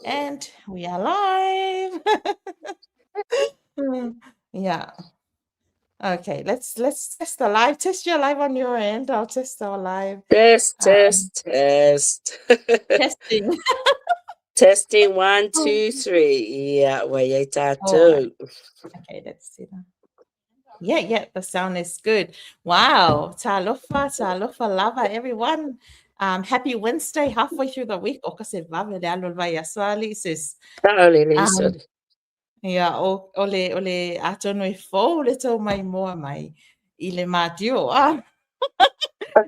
And we are live. Yeah. Okay, let's test the live. Test your live on your end. I'll test our live. Test, test, test. Testing. Testing one, two, three. Ia, ua i ai tātou. Okay, let's see that. Yeah, the sound is good. Wow. Talofa, talofa lava, everyone. Happy Wednesday, halfway through the week. O ka se vave le alo vai aso sis. Ta'ole le iso. Ia, o le atonu e fou le tau mai moa mai i le mātio. Ah.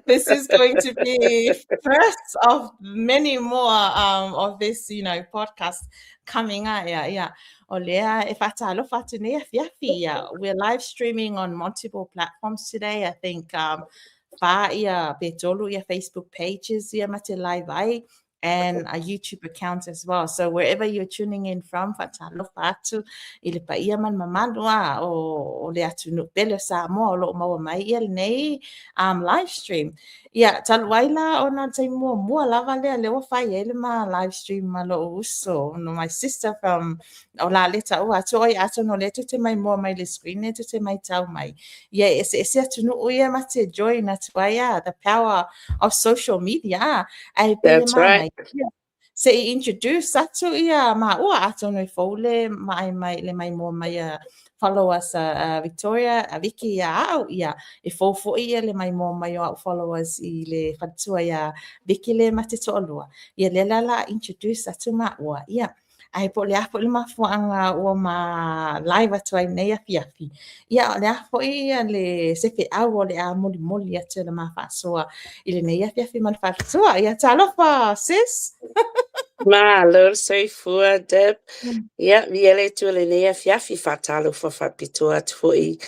This is going to be first of many more of this podcast coming out. Yeah. O lea e whātalofa atu nei afiafi. Yeah. We're live streaming on multiple platforms today. I think whā ia pe tolu ia Facebook pages ia mate live ai and a YouTube account as well. So wherever you're tuning in from, whātalofa atu i le paia ma le mamalu a o le atu pele o Samoa o loo maua mai ia nei live stream. Ia, talu ai la o nā tai mua mua lava lea le ua whai e le ma live stream ma lo uso. No, my sister from o la leta ua atu oi ato no le te mai mua mai le screen e te mai tau mai. Ia, ese ese atu nu ia mate join atu ai the power of social media. Ai pe That's right. Se i introduce atu ia ma ua atu no i fole mai mai le mai mua mai a followers a Victoria, a Vicky ia au ia e fofo ia le mai mua mai o au followers i le fatua ia Vicky le mate to'alua. Ia le la la introduce atu ma ua. Ia, ai po le apo le mafuaga ua ma live atu ai nei afiafi. Ia, o le a fo'i ia le se feau o le a molimoli atu le ma faasoa i lenei afiafi ma le faaletua. Ia, talofa, sis. Malo le soifua, Deb. Ia, via le tu le nei afiafi whātalofa whapitoa atu fo'i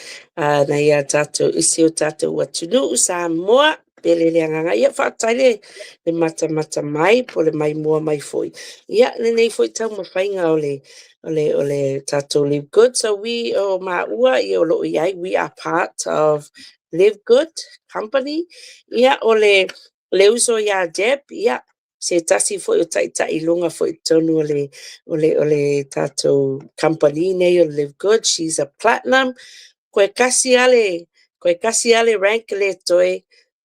nei a tātou isi o tātou atunuu Samoa. Pele le anganga. Ia, whaatai le mata mata mai, po le mai mua mai foi. Ia, le nei foi tau mawhainga o le tātou Live Good. So we, o maua, ia o loo iai, we are part of Live Good Company. Ia, o le uso ia Deb, ia, se tasi foi o taitai lunga foi tonu o le tātou company nei o Live Good. She's a platinum. Koe kasi ale rank le toe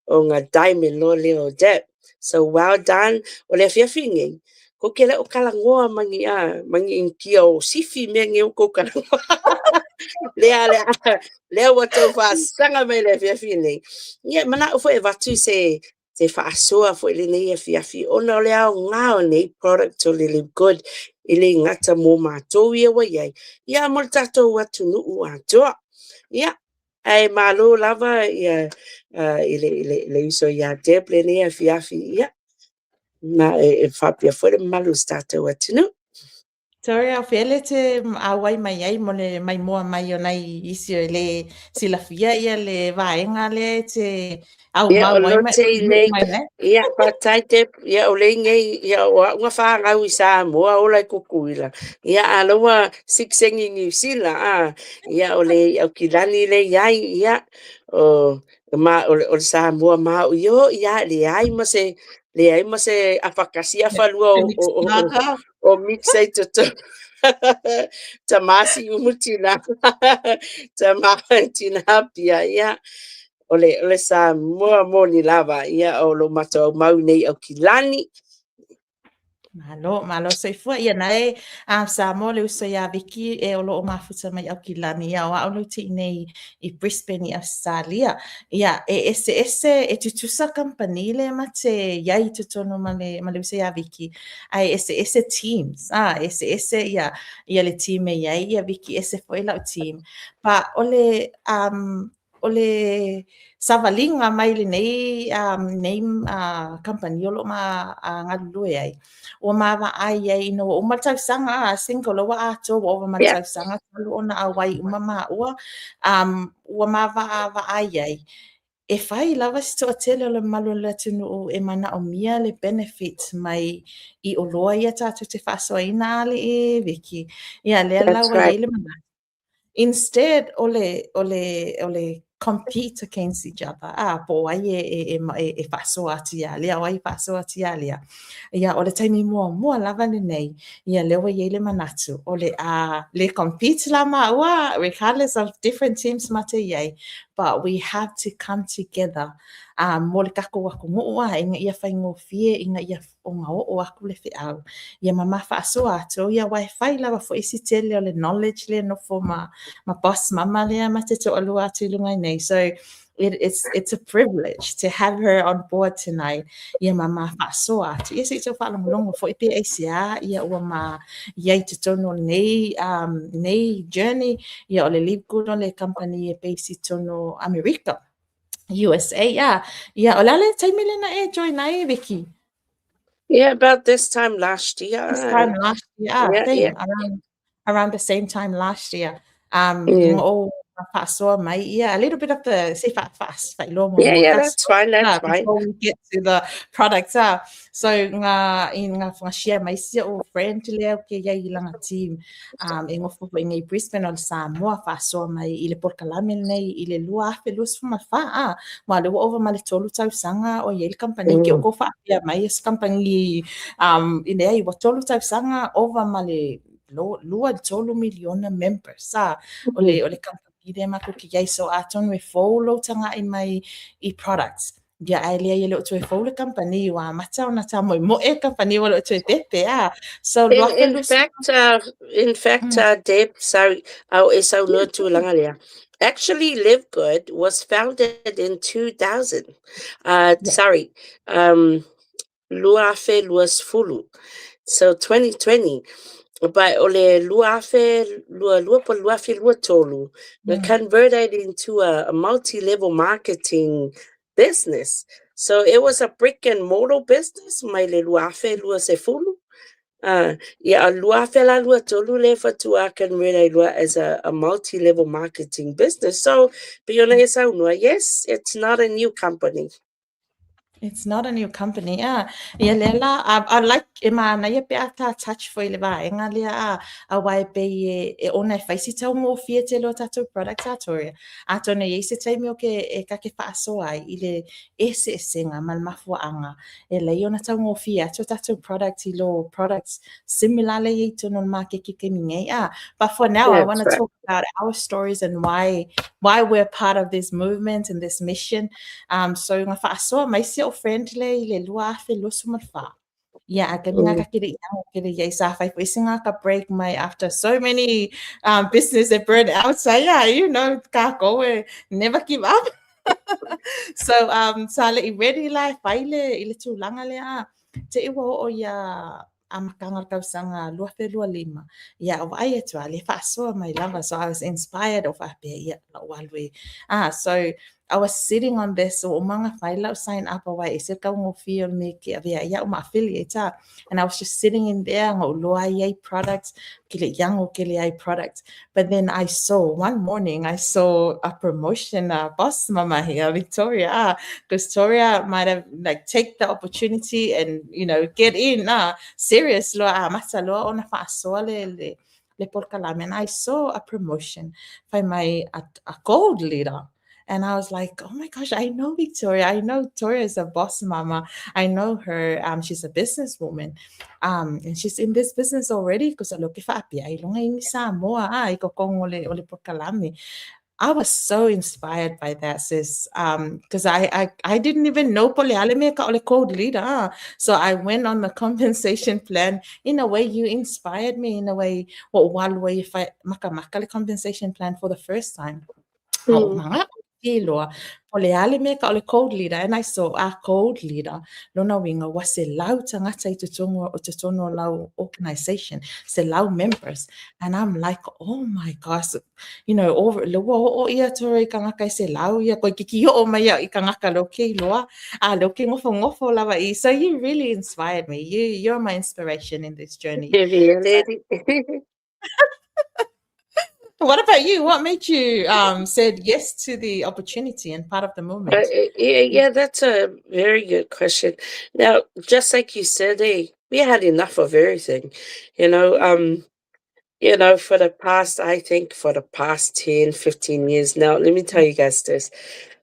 o ngā diamond lo le o Deb. So well done. O le afiafi ngei. Ko ke le o kalangoa mangi a, mangi inkia o sifi mea nge o ko kalangoa. Lea, lea, lea ua tau whaasanga mai le afiafi nei. Ia, mana o foi e vatu se whaasoa foi le nei afiafi. Ona o le ao ngā o nei product o le Live Good i le ngata mō mātou ia wa iai. Ia, mo le tātou atu nuu atoa. Ia, ai malo lava ia i le uso ia Deb le nei afiafi. Ia, ma e whapia foi le malu o se tātou atu nuu. Victoria, o fele te auai mai ai mo le mai mua mai o nai isi o le silafia ia le vaenga le te au Ia, o mau ai mai lote i nei, mai mai. Ia, whātai te, ia, o le ngei, ia, o aunga whāngau i Samoa, o lai kukuila. Ia, a loa siksengi New Zealand, a, ia, o le au kilani le iai, ia, o, ma, o le Samoa mau, io, ia, le ai ma se apakasi afalua o mix ai toto. Tamasi umu tina. Tama tina pia, ia. O le Samoa moni lava, ia, o lo matou mau nei au kilani. Malo, malo soifua. Ia nae a Samoa le uso ia Viki e o loo mafuta mai au kilani ia o au lo te nei i Brisbane i Australia. Ia e ese ese e tutusa company le mate iai totonu ma le uso ia Viki. Ai ese ese teams. Ah, ese ese ia le team e iai ia Viki ese foi lau team. Pa o le savalinga mai le nei company o lo ma galulue ai. Ua mavaai ai ina ua uma le tausaga a single ua atoa ua ova ma le tausaga talu ona auai uma maua ua mavaavaai ai. E fai lava se toatele o le mamalu o le atunuu e manaomia le benefit mai i oloa ia tatou te faasoaina ale e Viki. Ia lea la That's ua right. iai le manatu. Instead o le compete against each other, a po o ai e faasoa atu ia lea, o ai e faasoa atu ia lea. Ia, o le taimi muamua lava lenei, ia lea ua i ai le manatu, o le a le compete la maua, regardless of different teams ma te i ai, but we have to come together mo le tatou atunuu a, ina ia faigofie, ina ia ona oo atu le feau. Ia ma ma faasoa atu, ia aua e fai lava foi si tele o le knowledge lea nofo ma boss mama lea ma te toalua atu i luga nei. So it's a privilege to have her on board tonight. Ia ma ma faasoa atu. Ia se i tau faalogologo foi pe aisea ia ua ma i ai totonu o nei journey. Ia o le Live Good o le company e base i totonu Amerika. USA, yeah. Ia, o le a le taimi lena e join ai, Vicky? Yeah, about this time last year. This time last year, same, around the same time last year. O faasoa mai, yeah, a little bit of the se fa fa fa Yeah, that's fine, that's fine. Before we get to the products, ah. So nga i nga nga share mai sia o friend lea ke ia i langa team e ngofo foi nei Brisbane o le Samoa faasoa mai i le polokalame nei i le 2024 a. Ma le ua ova ma le 3 tausaga o i le company ke o ko faapea mai es company i nei ua 3 tausaga ova ma le 2 3 miliona members sa o le company lea matou ke iai. So atonu e fou lou tagai mai i products ia, ae lea ia le o toe fou le company ua amata ona ta moemoe company ua le o toe pepe a. So In fact, Deb, sorry, au e saunoa tulaga lea. Actually, Live Good was founded in 2000. Sorry, 2020. So 2020. But o le 2022 po 2023, we converted into a multi-level marketing business. So it was a brick and mortar business mai le 2020. Ia, a 2023 le faatoa convert ai loa as a multi-level marketing business. So, pei ona e saunoa, yes, it's not a new company. It's not a new company, ah. Ia lea la, I like e manaia pe a tā touch foi le vaega lea a, aua e pei e ona e fai si taugofie tele o tatou products atoria. Atonu e i ai se taimi o ke e kake faasoa ai i le eseesega ma le mafuaaga e lei ona taugofie atu o tatou product i lo products similar le i totonu o le maketi taimi nei a. But for now, I That's want to right. talk about our stories and why we're part of this movement and this mission. So nga faasoa mai si o friend le i le 2024. Yeah, a kami nga ka kiri ia kiri ia sa fai foi singa ka break mai after so many business that burn out. So yeah, ka ko e never give up. So sa le i ready la e fai le i le tulaga lea. Te i ua oo ia amataga o le tausaga 2025. Ia o vaai atu a le faasoa mai lava. So I was inspired o faapea ia lau alu e. Ah, so I was sitting on this o umanga fai lau sign up aua e se taugofie o le mea ke avea ia o ma affiliate ah. And I was just sitting in there ngo loa ai ai products ke le iango ke le ai products. But then I saw one morning I saw a promotion, boss mama here, Victoria, ah, because Victoria might have like take the opportunity and get in, ah, serious loa ah, mata loa ona faasoa le polokalame. And I saw a promotion by my a gold leader. And I was like, "Oh my gosh, I know Victoria. I know Victoria is a boss mama. I know her. She's a businesswoman. And she's in this business already." Because lo ke faapea ai longa i Samoa ah, i kokongo o le polokalame. I was so inspired by that, sis. Because I didn't even know po le ale me ka o le gold leader. Ah. So I went on the compensation plan. In a way, you inspired me in a way. What walu if I maka maka le compensation plan for the first time. Oh, mga loa. Po le ale me ka o le gold leader. And I saw a gold leader. Lona uiga ua selau tagata i totonu o totonu o lau organization. Selau members. And I'm like, "Oh my gosh." Over le ua oo ia tora i kangaka i selau ia koe kiki o mai ia i kangaka lo ke loa. Ah, lo ke ngofo ngofo lava i. So you really inspired me. You're my inspiration in this journey. Heavy, lady. What about you? What made you said yes to the opportunity and part of the movement? Yeah, that's a very good question. Now, just like you said, hey, we had enough of everything. For the past, I think for the past 10, 15 years now, let me tell you guys this.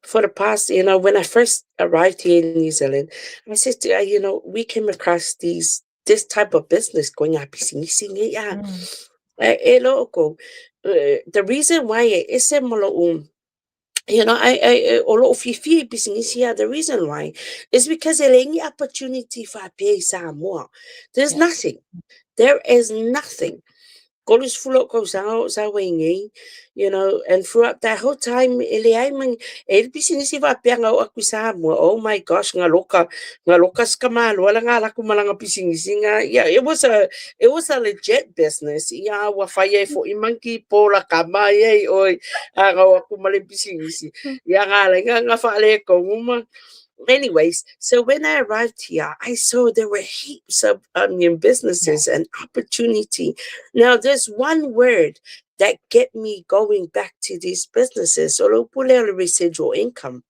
For the past, when I first arrived here in New Zealand, I said, to, we came across this type of business going up. Yeah. E loko. The reason why e ese mo I o lo'o fiafia i pisinisi ia, the reason why is because e leai ni opportunity faapea i Samoa. There's nothing. There is nothing. 30 o'u tausaga o sau ai nei, and throughout that whole time, e leai ma ni, e le pisinisi faapea ga oo atu i Samoa, oh my gosh, ga loka sakamāloa laga alu atu ma laga pisinisi ga, yeah, it was a legit business. Ia ua fai ai fo'i mangi po la kama ia i oi, a ga oo atu ma le pisinisi. Ia ga alaiga ga faaletonu ma. Anyways, so when I arrived here, I saw there were heaps of businesses and opportunity. Now, there's one word that get me going back to these businesses. O le upu lea o le residual income.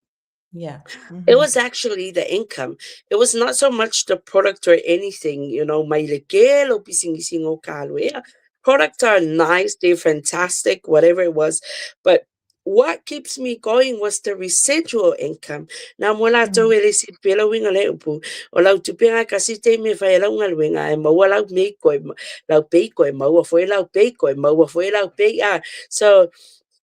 It was actually the income. It was not so much the product or anything, mai le ke lo pisinisi ngo ka alu. Products are nice, they're fantastic, whatever it was. But what keeps me going was the residual income. Now, mo latou e le silafia le uiga o le upu, o lau tupe ga kasi taimi e fai ai lau galuega e maua lau mei koe, lau pay koe, maua foi lau pay koe, maua foi lau pay. Ah, so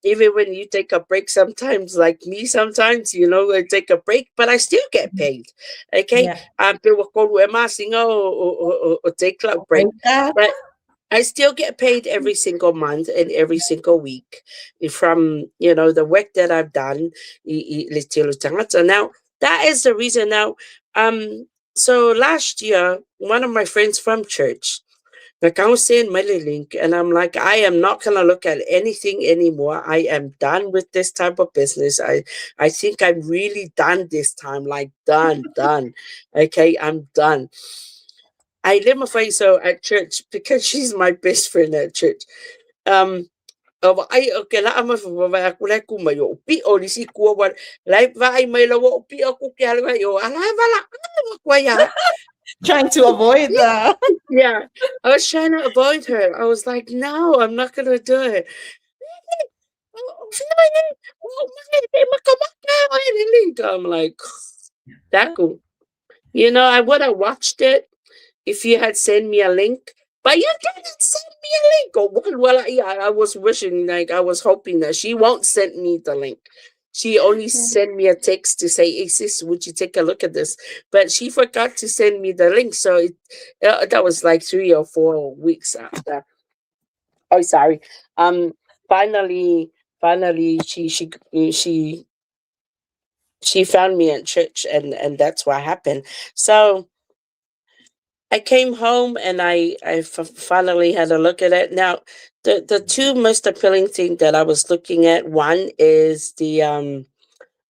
even when you take a break sometimes, like me sometimes, I take a break, but I still get paid. Okay? Pe ua 3 e masina o take lau break. But I still get paid every single month and every single week from the work that I've done i le tele o tagata. Now, that is the reason now. So last year, one of my friends from church, like I was send my link, and I'm like, "I am not gonna look at anything anymore. I am done with this type of business. I think I'm really done this time, like done, done. Okay, I'm done." I live my face so at church because she's my best friend at church. O ai o ke la ama fa va aku le ku mai o pi o lisi kua wa lai vai mai la o pi o ku ke ala o ala vala kwa ya. Trying to avoid the Yeah, I was trying to avoid her. I was like, "No, I'm not gonna do it." I'm like, that cool. I would have watched it if you had sent me a link, but you didn't send me a link. Oh, well, yeah, I was wishing, like, I was hoping that she won't send me the link. She only sent me a text to say, "Hey, sis, would you take a look at this?" But she forgot to send me the link. So that was like 3 or 4 weeks after. Oh, sorry. Finally, she found me at church, and that's what happened. So I came home and I finally had a look at it. Now, the two most appealing thing that I was looking at, one is the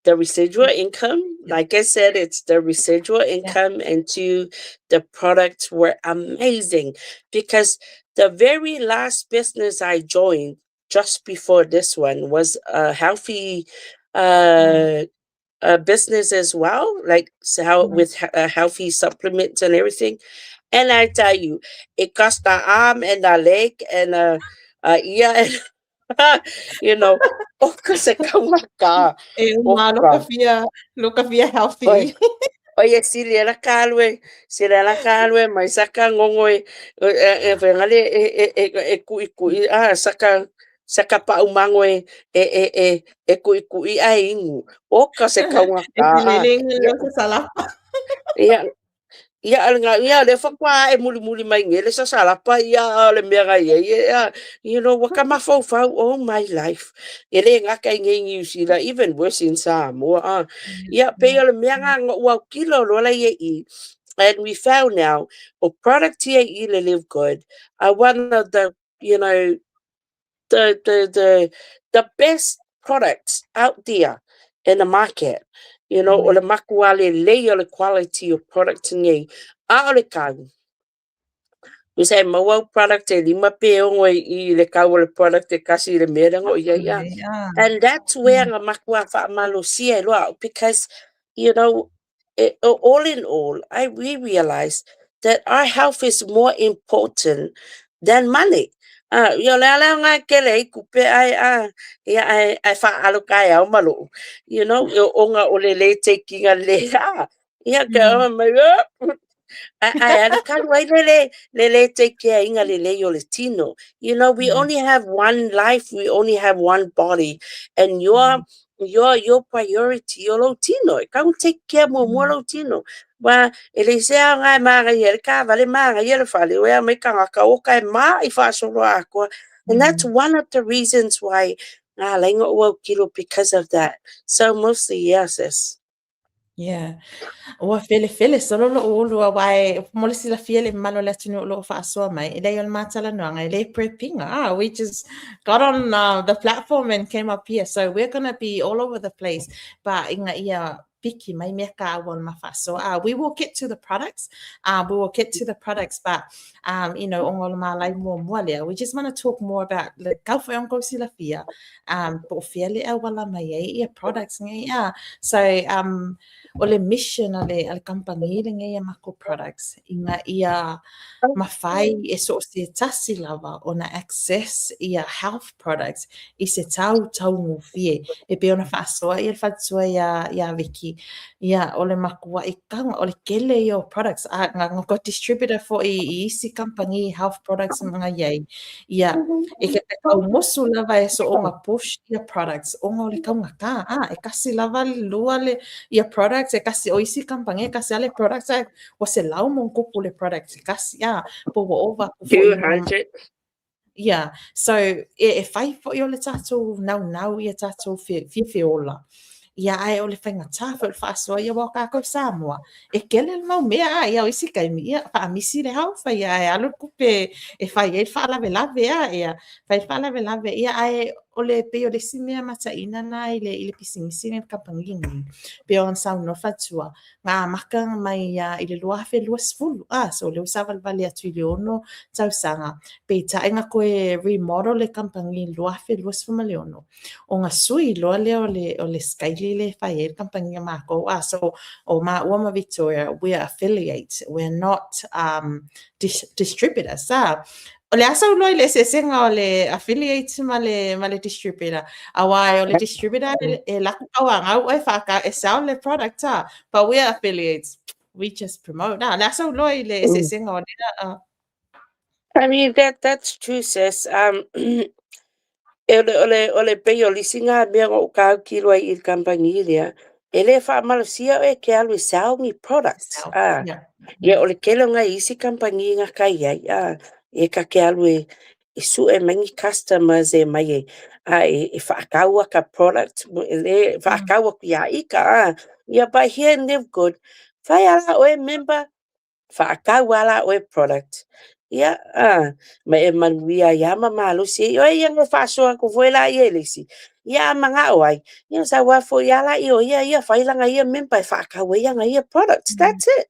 residual income. Like I said, it's the residual income, and two, the products were amazing because the very last business I joined just before this one was a healthy business as well, like so how with healthy supplements and everything. And I tell you, it cost a arm and a leg and a ear and o ka se kaumaka. E ma Oka. Loka fia healthy. Oi, oi e sili e la kalue, sili e la kalue mai saka ngongo e e e whengale e e e e kui kui a saka saka pau mango e e e e e kui kui a ingu. O ka se E kaungaka. Te lele se salapa. Ia ia nga ia le fa e muli muli mai ngele sa salapa ia le mea ga ia ia ua ka mafaufau all my life e le gata i nei New Zealand, even worse in Samoa, ah. Ia pei o le mea ga ua autilo loa la ia i, and we found now o product ia i le Live Good are one of the you know the best products out there in the market. O le matua lelei o le quality o product nei a o le kau. Tusa e maua au product e 5 pe 6 i le kau o le product e kasi i le mea lea o ia ia. And that's where nga matua faamalosia e loa because all in all, I we realize that our health is more important than money. Ah, ia o le ala nga kele ai kupe ai a ia ai ai whaalo kai au malo. You know, o nga o le le taking a le a. Ia ke o mai ai ai ale kalu ai le le le le take care inga le le o le tino. You know, we only have one life, we only have one body, and your your priority o lou tino. E kau take care mo mo lou tino. Wa e le se a ngai manga ia le ka vale manga ia le fale o ea mai kangaka o kai ma i whaasolo akoa. And that's one of the reasons why ngā lainga o au kilo because of that. So mostly, yes, sis. Yeah. Ua felefele solo lo'u ulu aua e mo le silafia le mamalu o le atunuu o lo o faasoa mai, e leai o le matalanoaga e le prep ina. Ah, we just got on the platform and came up here. So we're gonna be all over the place. But ina ia piki mai mea kāua o le ma faasoa. Ah, we will get to the products. We will get to the products, but ona o le malai muamua lea, we just want to talk more about le kau foi ona kou silafia, po o fea le auala mai ai ia products nei. Ah. So o le mission a le company lenei ia mākou products ina ia mafai e so o se tasi lava ona access ia health products i se tau taugofie. E pei ona faasoa ia le faletua ia Vicky, ia o le makua'i taga o le tele ia o products a na na got distributor foi i isi company health products ma i ai. Ia e ke taumosu lava e so'oga push ia products ona o le taugata a e kasi lava le lua le ia products e kasi o isi company e kasi a le products ae ua 100+ le products e kasi a po ua ova atu foi ma 200. Yeah, so e fai foi o le tatou naunau ia tatou fiafiola. Ia ae o le faigata foi o le faasoa ia aua o tatou Samoa, e tele le mau mea a ia o isi taimi, ia faamisi le haufa ia ae alu le tupe e fai ai le faalavelave a ia, fai le faalavelave ia ae o le pei o le isi mea mataina na i le pisinisi nei le kamupani nei, pei ona saunoa faletua, na amata mai i le 2020, ah, so lea ua savalivali atu i le 6 tausaga, peitai na toe remodel le kamupani i le 2026, ona sui loa lea o le scale le e fai ai le kamupani a mākou. Ah, so o māua ma Victoria, we are affiliates, we are not distributors. Ah. O le asa uloa i le eseesega o le affiliate ma le distributor. Aua o le distributor e laku tauagau oe whaaka e sell le product ah. But we are affiliates. We just promote. Ah, le asa uloa i le eseesega o lea. Ah. I mean, that's true, sis. E o le pei o lisi ngā mea o kau kilo ai i le company lea, e le whaamalosia o e ke alu e sell ni products. Sell. Ah, ia o le kele o ngai isi company ngā kai ai, ah, e ka ke alu e su e mai ni customers e mai e, ah, e whaakaua ka product, e le whaakaua ku ia ika, ah. Ia, but here in Live Good, whai ala oe member, whaakaua ala oe product. Ia, ah, ma e manuia ia ma malosi, o ia ngā whaasoa ko foe la ia lisi. Ia a manga o ai. Ia sa wa fo ia la io ia ia whailanga ia member e whaakaua ia ngā ia products. That's it.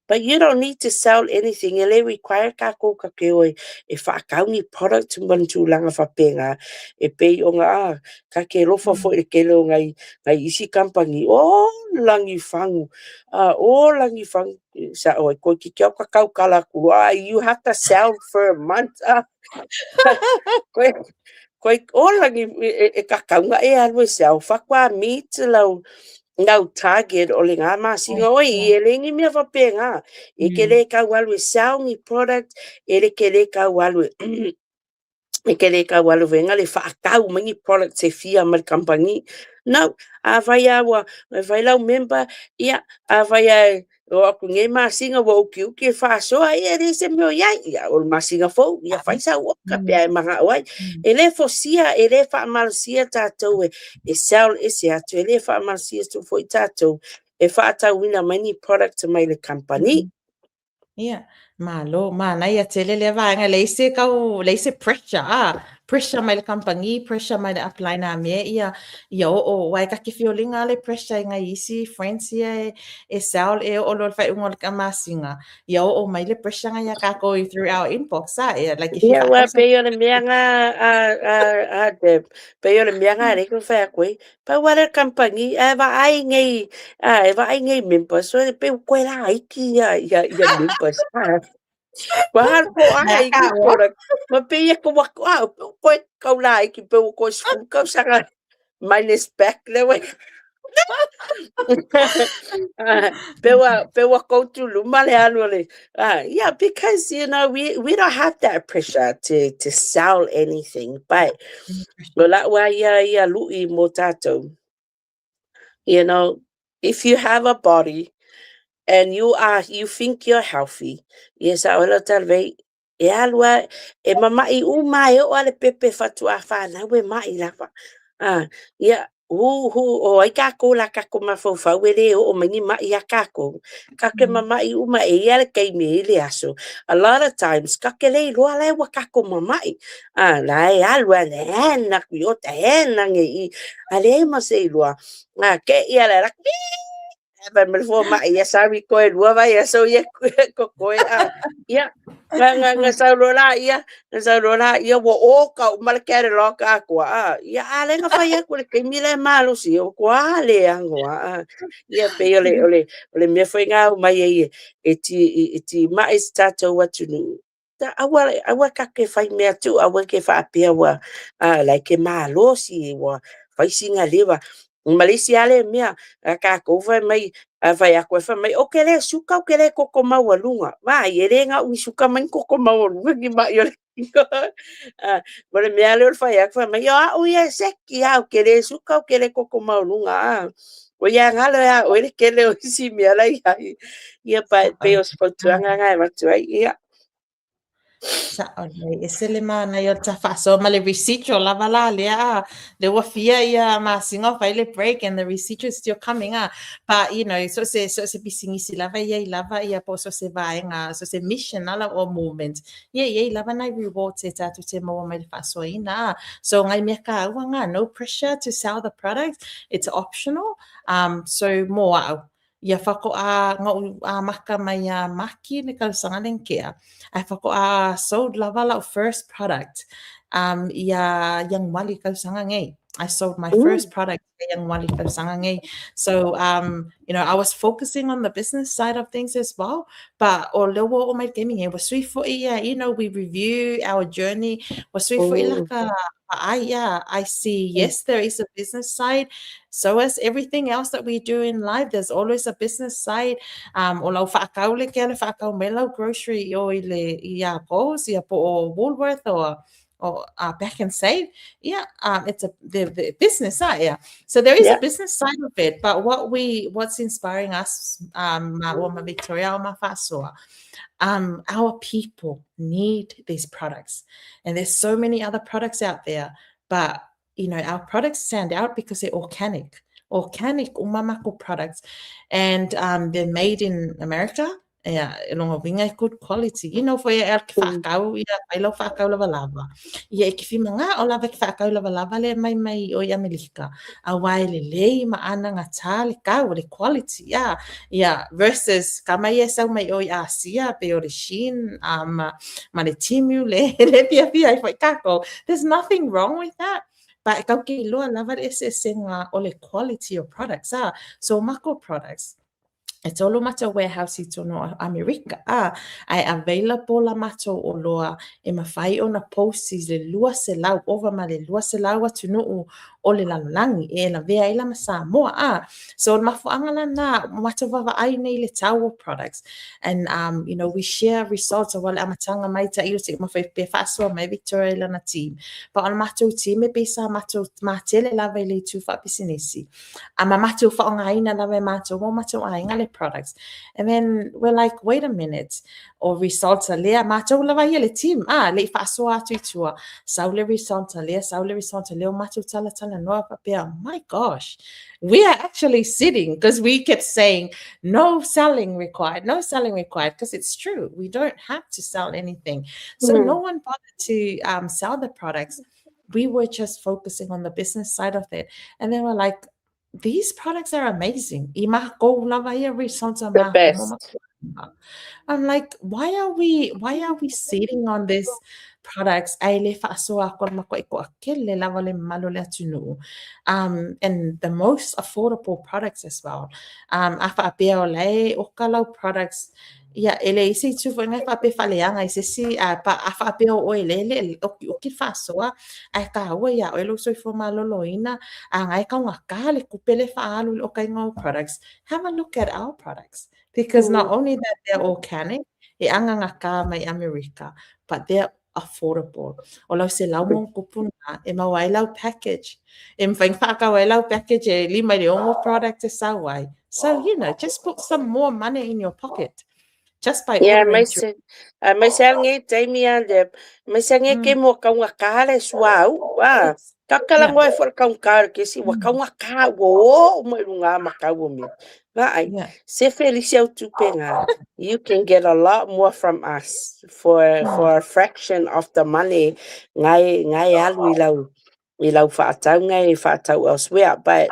But you don't need to sell anything. E le require ka ko ka ke oi e whaakau ni product mo tūlanga whapenga. E pei o ngā ah, ka ke lofa fo e kele o ngai, ngai isi company. O langi fangu. Ah, o langi fangu. Sa oi ko ki kia ka kau kala ku. Ah, you have to sell for a month. Ah. Koe koe o langi e ka kaunga e alu e sell. Whakwa meet lau ngau target o le ngā masinga oi e le ngi mea whapenga. E ke le kau alu e sell ni product, e le ke le kau alu e e ke le kau alu venga le whaakau mai ni product se fia mai company. No, a vai a ua, vai lau member, ia, a vai a o aku nge masinga wa uki uki e whaasoa, ia re se meo iai, ia, o le masinga fou, ia whai sa uoka pea e manga oai. E le fosia, e le whaamalasia tātou e sell e se atu, e le whaamalasia tu foi tātou, e whaatauina mai ni product mai le company. Ia, malo, manaia tele lea vaega, leai se kau, leai se pressure, ah, pressure mai le company, pressure mai le upline a mea ia, ia oo, aua e kake fiolinga le pressure i ngai isi friends ia e sell e oo loa le faaiuga o le masinga, ia oo mai le pressure ngai ia kākou through our inbox, ah, ia, like if you Ia, ua pei o le mea ngā a Deb, pei o le mea ngā reko whai a koe, pa ua le company, e va ai nei, a e va ai nei members, so e pe koe la aiki ia members. Ah. Ua hal po ai ki product. Ma pe ia ko wako a koe kau la i ki pe o koe school kau sanga minus back le wai. Pe ua koutu luma le alu le. Yeah, because you know we don't have that pressure to sell anything, but o lau a ia ia lui mo tātou. If you have a body and you think you're healthy, yes, a ola talvei e alua e mamai uma e o ale pepe fatua whanau e mai lava. Ia, hu hu o ai kākou la kako mafaufau e le o mai ni mai a kākou. Ka ke mamai uma e ia le keimi e le aso. A lot of times, ka ke lei loa lai wa kako mamai. La e alua le hena kui o te hena nge i. A le ma se iloa. Ke ia le rak, Vai me fo mai ia sawi koe lua vai ia so ia ko koe a ia nga nga nga saulo la ia nga saulo la ia wo o ka ma le kere lo ka ko a ia a le nga fai aku le keimi le malosi o ko a le angoa a ia pe ole ole ole mea foi ngā mai e e ti e ti mai se tātou atunuu ta aua aua ka ke fai mea tu aua ke whaapea ua lai ke malosi ua fai singa lewa ma le isi ale mea a kākou fai mai a fai aku e fai mai o ke le suka o ke le koko maualuga vai e le ngau i suka mai koko maualuga ki mai o le ma le mea le o le fai aku fai mai o au ia e seki au ke le suka o ke le koko maualuga a o ia ngalo ia o le kele o isi mea lai ai ia pa pe o se fautuaga ngai avatu ai ia. Sa'o lelei, e sele manaia o le faasoa ma le residual lava la lea a. Le ua fia ia masina o fai le break and the residual is still coming a. But you know, so se pisinisi lava ia i lava ia po so se vaega, so se mission ala o movement. Ia ia i lava nai rewards e tātou te maua mai le faasoaina a. So ngai mea kāua ngā, no pressure to sell the product. It's optional. So mo au, ia whakoa ngau a maka mai a Maki le kausaga le nkea. Ai whakoa sold lava lau first product ia Ianuali kausaga nei. I sold my first product ia Ianuali kausaga nei. So I was focusing on the business side of things as well. But o lea ua oo mai le taimi nei, ua sui foi ia, we review our journey. Ua sui foi laka yeah, I see, yes, there is a business side. So as everything else that we do in life, there's always a business side. O lau whaakau le ke ale whaakau me lau grocery o i le i a Coles, ia po o Woolworth o Pak'nSave. Yeah, it's the business side. Yeah. So there is a business side of it, but what's inspiring us, ma o ma Victoria o ma Fasoa, our people need these products. And there's so many other products out there, but our products stand out because they're organic. Organic umamako products. And they're made in America. Yeah, e longa winga e good quality. Fo ia ke whaakau, ia whai lau whaakau lava lava. Ia e ki whima ngā o lava ke whaakau lava lava le mai mai o i Amerika. A wai le lei ma ana ngā tā le kau, le quality, yeah. Yeah, versus ka mai e sau mai o i Asia, pe o le Shein, ma le Temu, le pia pia i whai kako. There's nothing wrong with that. But kau ke iloa lava le ese esenga o le quality of products. Ah. So mako products, e tolu matou warehouse i tonu o Amerika, a, ai available la matou o loa e mawhai ona post i le 200, over ma le 200 atunuu o le lalolagi, e la vea ila ma Samoa, a. So mafuanga la na, matou vava ai nei le tau o products. And, we share results o wale amatanga mai ta ilo te mawhai pe whaasoa mai Victoria i lana team. But on matou team e pesa matou matele lava i le tu whaapisinisi. A ma matou whaongaina lava e matou mo matou ainga le products. And then we're like, wait a minute, o results a lea, matou lava ia le team, ah, le i whaasoa atu i tua, sau le results a lea, sau le results a lea, o matou tala tala noa papea, oh my gosh, we are actually sitting, because we kept saying, no selling required, no selling required, because it's true, we don't have to sell anything. So no one bothered to sell the products. We were just focusing on the business side of it. And they were like, these products are amazing. I makou lava ia results a The best. I'm like, why are we sitting on this products ai le faasoa aku ma ko ko akele lava le malo le atunuu. And the most affordable products as well. A whaapea o lei o kalau products Ia, e leai se itu foi lea faapea e faaleaga i se isi, a faapea o oe lea e le okioki le faasoa, ae taua ia oe lou soifua maloloina, a na e taugata le tupe lea e faaalu i le okaina o products, have a look at our products. Because not only that they're organic, e agagata mai Amerika, but they're affordable. O lau 100+ na, e maua ai lau package. E mawhai whaakau ai lau package e 5 i le 6 product e sau ai. So, just put some more money in your pocket. Just by Yeah, ordering through. Mai se al nge taimi a le mai se nge ke mo kaunga ka le suau a kakala ngoe fo kaunga ka ke si wa kaunga ka wo o mai lunga ma ka wo mi va ai se felisi au tupenga. You can get a lot more from us for a fraction of the money ngai ngai alu i lau whaatau ngai whaatau elsewhere, but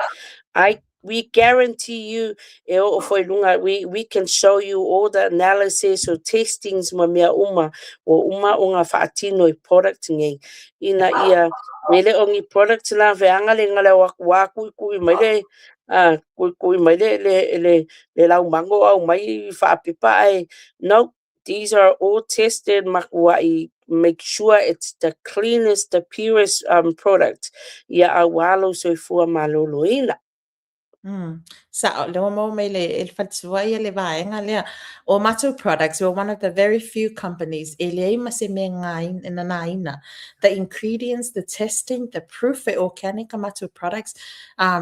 I we guarantee you e o foi lunga we can show you all the analysis or testings ma mea uma o uma o ngā whaatino i product ngai ina ia mele o ngi product la veanga le ngale wa wa kui kui mai le a kui kui mai le lau mango au mai whaapipa ai. No, these are all tested makuai, make sure it's the cleanest, the purest product ia aualo soifua maloloina. Sa o lea mo mai le e whatua ia le vaenga lea. O matou products, we're one of the very few companies e leai ma se mea ngā na nā ina. The ingredients, the testing, the proof e organic a matou products,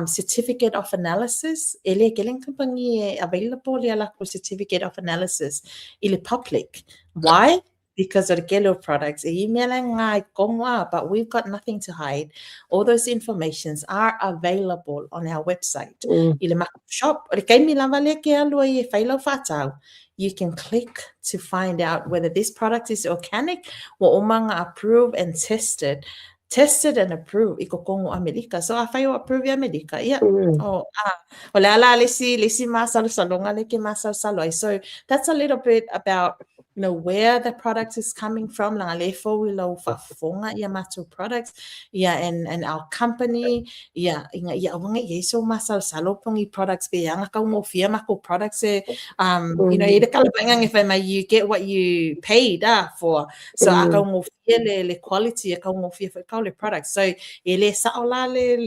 certificate of analysis, e le kelen company e available ia lako certificate of analysis i le public. Why? Because of the kelo products, e email ngā kongwa, but we've got nothing to hide. All those informations are available on our website. I le matou shop, o le kaimi lava le ke alua i e whailau whātau. You can click to find out whether this product is organic, wa omanga approved and tested. Tested and approved i kokongo Amerika. So a whai o approve i Amerika. Ia, o, ah, o le ala le si masalo salonga le ke masalo salo ai. So that's a little bit about where the product is coming from. Langa le fo i lau whaafonga ia matou products, ia and our company, ia inga ia awanga ia so masalo salo pongi products be anga kau mo fia mako products e i le kala nge whai mai, you get what you paid for. So a kau mo fia le quality a kau mo fia kau le product. So e le sao la le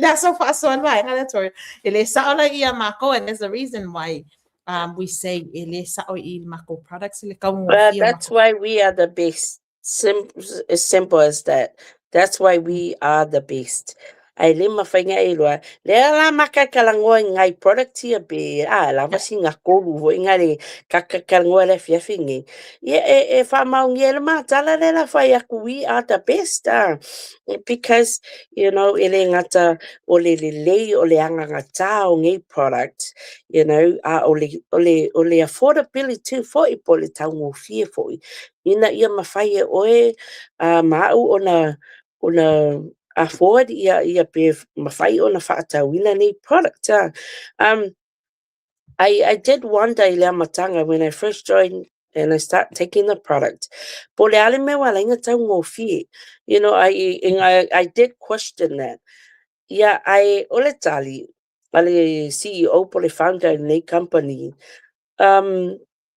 aso whaaso anwa nga le tori. E le sao la ia mako, and there's a reason why we say e le sao i mako products le kau mo Well, fia that's mako. why we are the best. As simple as that. That's why we are the best. Ai le mawhainga e loa. Le la makakalangoa i ngai product ia be a lava si ngā kolu ho i ngā kakakalangoa le fiafi ngi. Ia e whamaungi e le mātala le la whai aku we are the best. Ah. Because, e le ngata o le lelei o le anga ngata o ngai product, a o le affordability foi po le taugofie foi. Ina ia mawhai e oe a maau ona afford ia pe mawhai ona whaatauina nei product. Ah. I did wonder i le amatanga when I first joined and I start taking the product. Po le ale me wala inga taugofie. I did question that. Ia, ai o le tali, ale CEO po le founder nei company,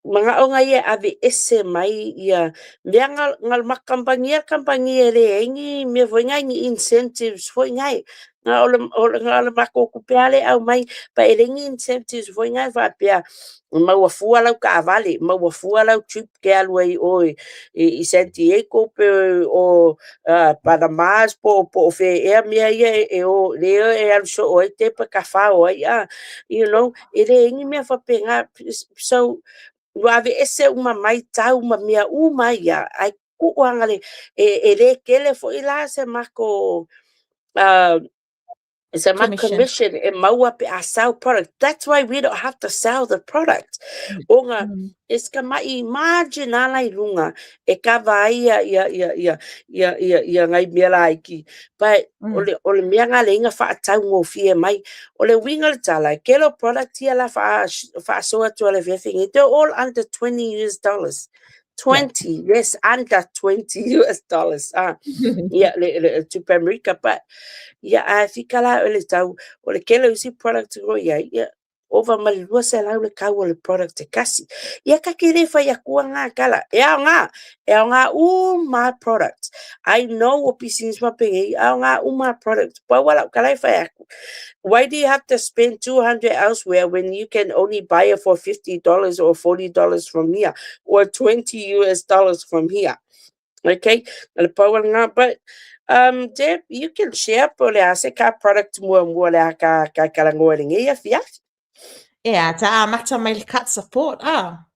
mga o nga ia ave ese mai ia mea nga nga makampangia kampangia le engi mea foi ngai ni incentives foi ngai nga o le nga o le mako kupe ale au mai pa e lengi incentives foi ngai fa pea maua fua lau kaavale, maua fua lau trip ke alu ai oi i San Diego pe o Panamas po o fe ea mea ia e o le e alu so o ai te pa ka whao ai a e le engi mea fa pe nga. So ua ave ese uma mai tau ma mea uma ia ai ku anga le e le kele foi la se mako se ma Commission. Commission e maua pe a sell product. That's why we don't have to sell the product. O nga e ska mai margin ala i lunga e kava ai ia ia ia ia ia ia ia ngai mea laiki. But o le mea ngā le inga whaatau ngō mai o le winga le tala kelo product ia la whaasoa atu ale fiafingi, they're all under US$20. 20, yes, under US$20, ah, ia le tupe Amerika, but ia a fika la o le tau o le kele usi product go ia ia. Ova ma le 200 le kau o le product e kasi. Ia ka ke le whai akua ngā kala. E ao ngā, e ao ngā uma product. I know o business ma pengei, ao ngā uma product. Pau wala o kala e whai aku. Why do you have to spend 200 elsewhere when you can only buy it for $50 or $40 from here or 20 US dollars from here? Okay, le pau ala ngā, but Deb, you can share po le a se ka product mua mua le a ka kala ngoe le ngei afiafi. Yeah, ta amata mai le cut support. Ah.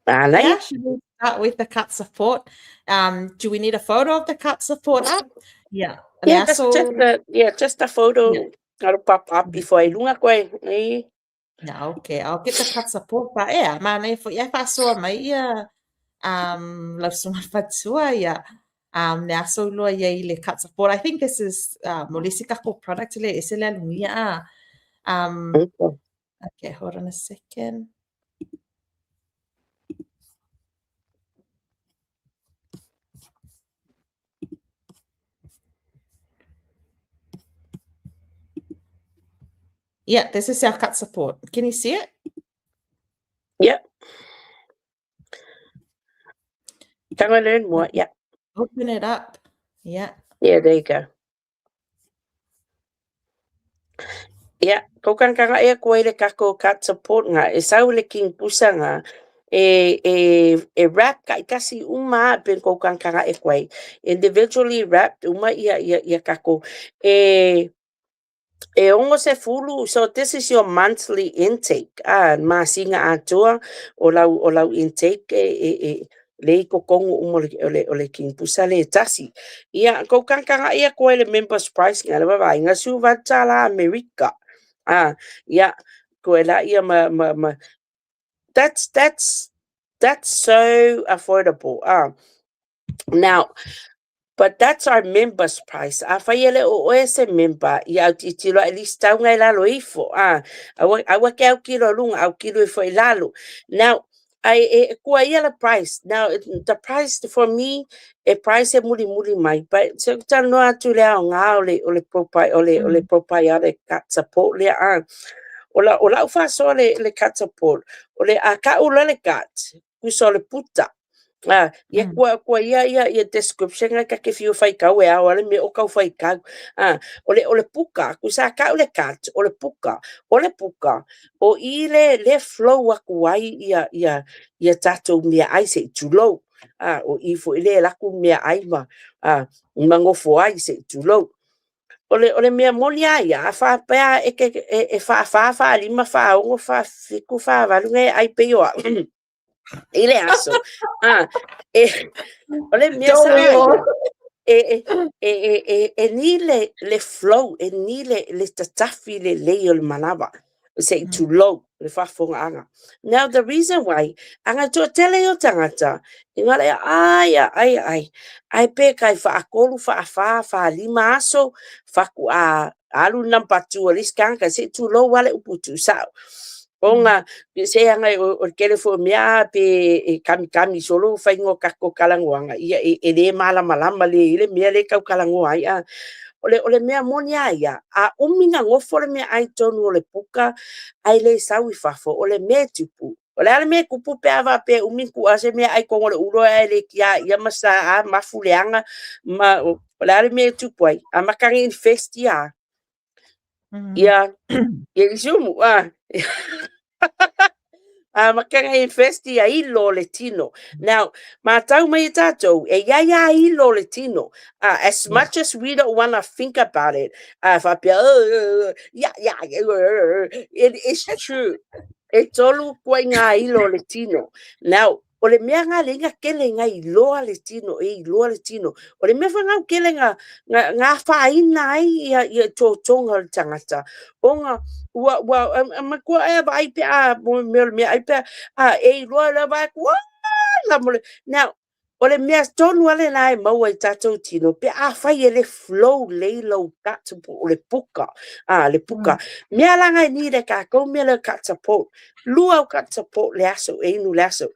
Ah, nei. Yeah, should we start with the cut support? Do we need a photo of the cut support up? Yeah. Yeah, just, so, just a, yeah, just a photo. Yeah. Ngaro pop up before i lunga koe. Eh. Yeah, okay. I'll get the cut support. But yeah, man, fo ia whasoa mai ia lau susuga fatua ia le aso loa ia i le cut support. I think this is mo le isi kako product le ese le alugia a. Okay. Okay, hold on a second. Yeah, this is our cut support. Can you see it? Yep. Can I learn more? Yeah. Open it up. Yeah. Yeah, there you go. Yeah, ko kan kanga e koe le kako cut support nga, e sau le king pusa nga, e wrap ka ikasi uma pen ko kan kanga e koe. Individually wrapped uma ia ia ia kako. E E ongo se fulu, so this is your monthly intake. Ah, masinga atua o lau intake e le i kokongo umo o le king pusa le tasi. Ia, ko kankanga ia koe le members price nga le vavai, nga su la Amerika. Ah, ia, koe la ia ma, that's so affordable. Ah, now, but that's our members price. A whai ele o oe se member, ia au titilo at least tau ngai lalo ifo. Ah, aua, aua ke au kilo lunga, au kilo ifo i lalo. Now, ai e kua ia le price. Now, the price for me, e price e muri muri mai. But se tano atu le ao ngā o le o le probiotic gut support le ah. O la uwhasoa le gut support. O le a ka ula le gut, kusa o le puta. Ah, ia kua ia description nga ka ke fiu whai kau e ao ale me o kau whai kau. Ah, o le puka, kusa ka o le gut, o le puka, o le puka, o i le flow aku ai ia tātou mea ai se i tulou. Ah, o i fo i le laku mea ai ma, ah, mangofo ai se i tulou. O le mea moni a ia, a whapea e, ke, e wha wha wha lima wha ongo wha fiku wha walu ngai ai pe oa. I le aso. Ah, e, o le mea Don't sa we all? e ni le flow, e ni le tatafi le lei o le manawa. Se i tulou, le whafonga anga. Now, the reason why, anga tua tele o tangata, i ngā lea, ai, ai, ai, ai pe kai whaakolu, whaawha, whaalima aso, whaku a, alu number two, o liskanga, se tulou wale uputu sao. Onga, se anga o kele fo mea pe e kami kami solo whaingo kako kalangoanga. Ia e le malama lama le i le mea le kau kalangoa ai. A. O le mea moni a ia, a uminga ngofo le mea ai tonu o le puka, ai le sau i fafo, o le mea tupu. O le ale mea kupu pe ava pe umi ku a se mea ai kongo le ulo ai le kia ia masa a mafu leanga ma o le ale mea tupu ai. A makangi infesti a. Ia isumu a. A makanga infesti a ilo le tino. Now, mātau mai e tātou, e ia ia ilo le tino. As much as we don't want to think about it, whapea, yeah, yeah, it is true. E tolu kua i ngā ilo le tino. Now, o le mea ngā le inga kele ngā iloa le tino, e iloa le tino. O le mea whangau kele ngā whaina ai ia tō tonga o le tangata. O ngā, ua, ma kua e vai pe a, mo mea o le mea ai pe a, e iloa le vai kua, la mo le. Now, o le mea tonu ale la e maua i tātou tino, pe a whai e le flow lei lau gut o le puka. Ah, le puka. Mea langa i ni le kākou mea le gut support. Lua o gut support le aso, e inu le aso.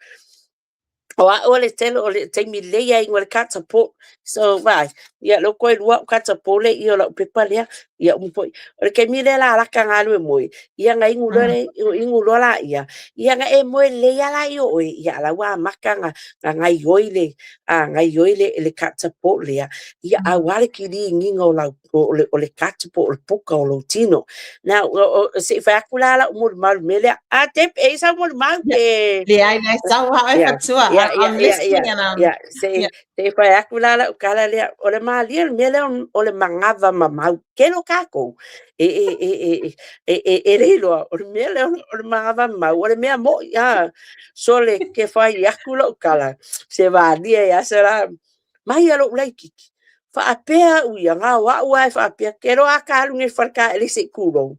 O a o le tele o le taimi lei ai le gut support. So, vai, ia lo koe lua o gut support le ia o lau pepa lea. Ia umi foi. O le taimi lea la laka galue moe, ia na inu loa le, inu loa la ia, ia na e moe lelei lava la i o oe, ia a la ua amata na gaioi le, a gaioi le gut support lea, ia aua le kiliiniga o lau, o le gut po o le puka o lou tino. Now, se i fai atu la lau molimau i le mea lea. A Deb, e i ai sau molimau pe? Leai, leai, sau lava oe fatua. I'm listening and I'm... Yeah, se i fai atu la lau tala lea, o le malie o le mea lea o le manava mamau. Tele o tatou e le iloa, o le mea lea o le manava mamau, o le mea mo'i, a. Sole, ke fai atu lau tala, se malie ia se la, mai a lou laititi, faapea au ia, na o au lava e faapea, ke iloa a ka alu nei i le faletaele se i tulou.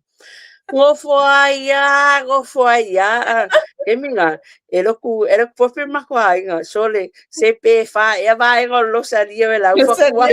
Nofo ai lava, nofo ai lava. Taimi na, e lotu, e lotu pope ma matou aiga, sole, se pe fa ea vaega o le losalia o e lau fatua.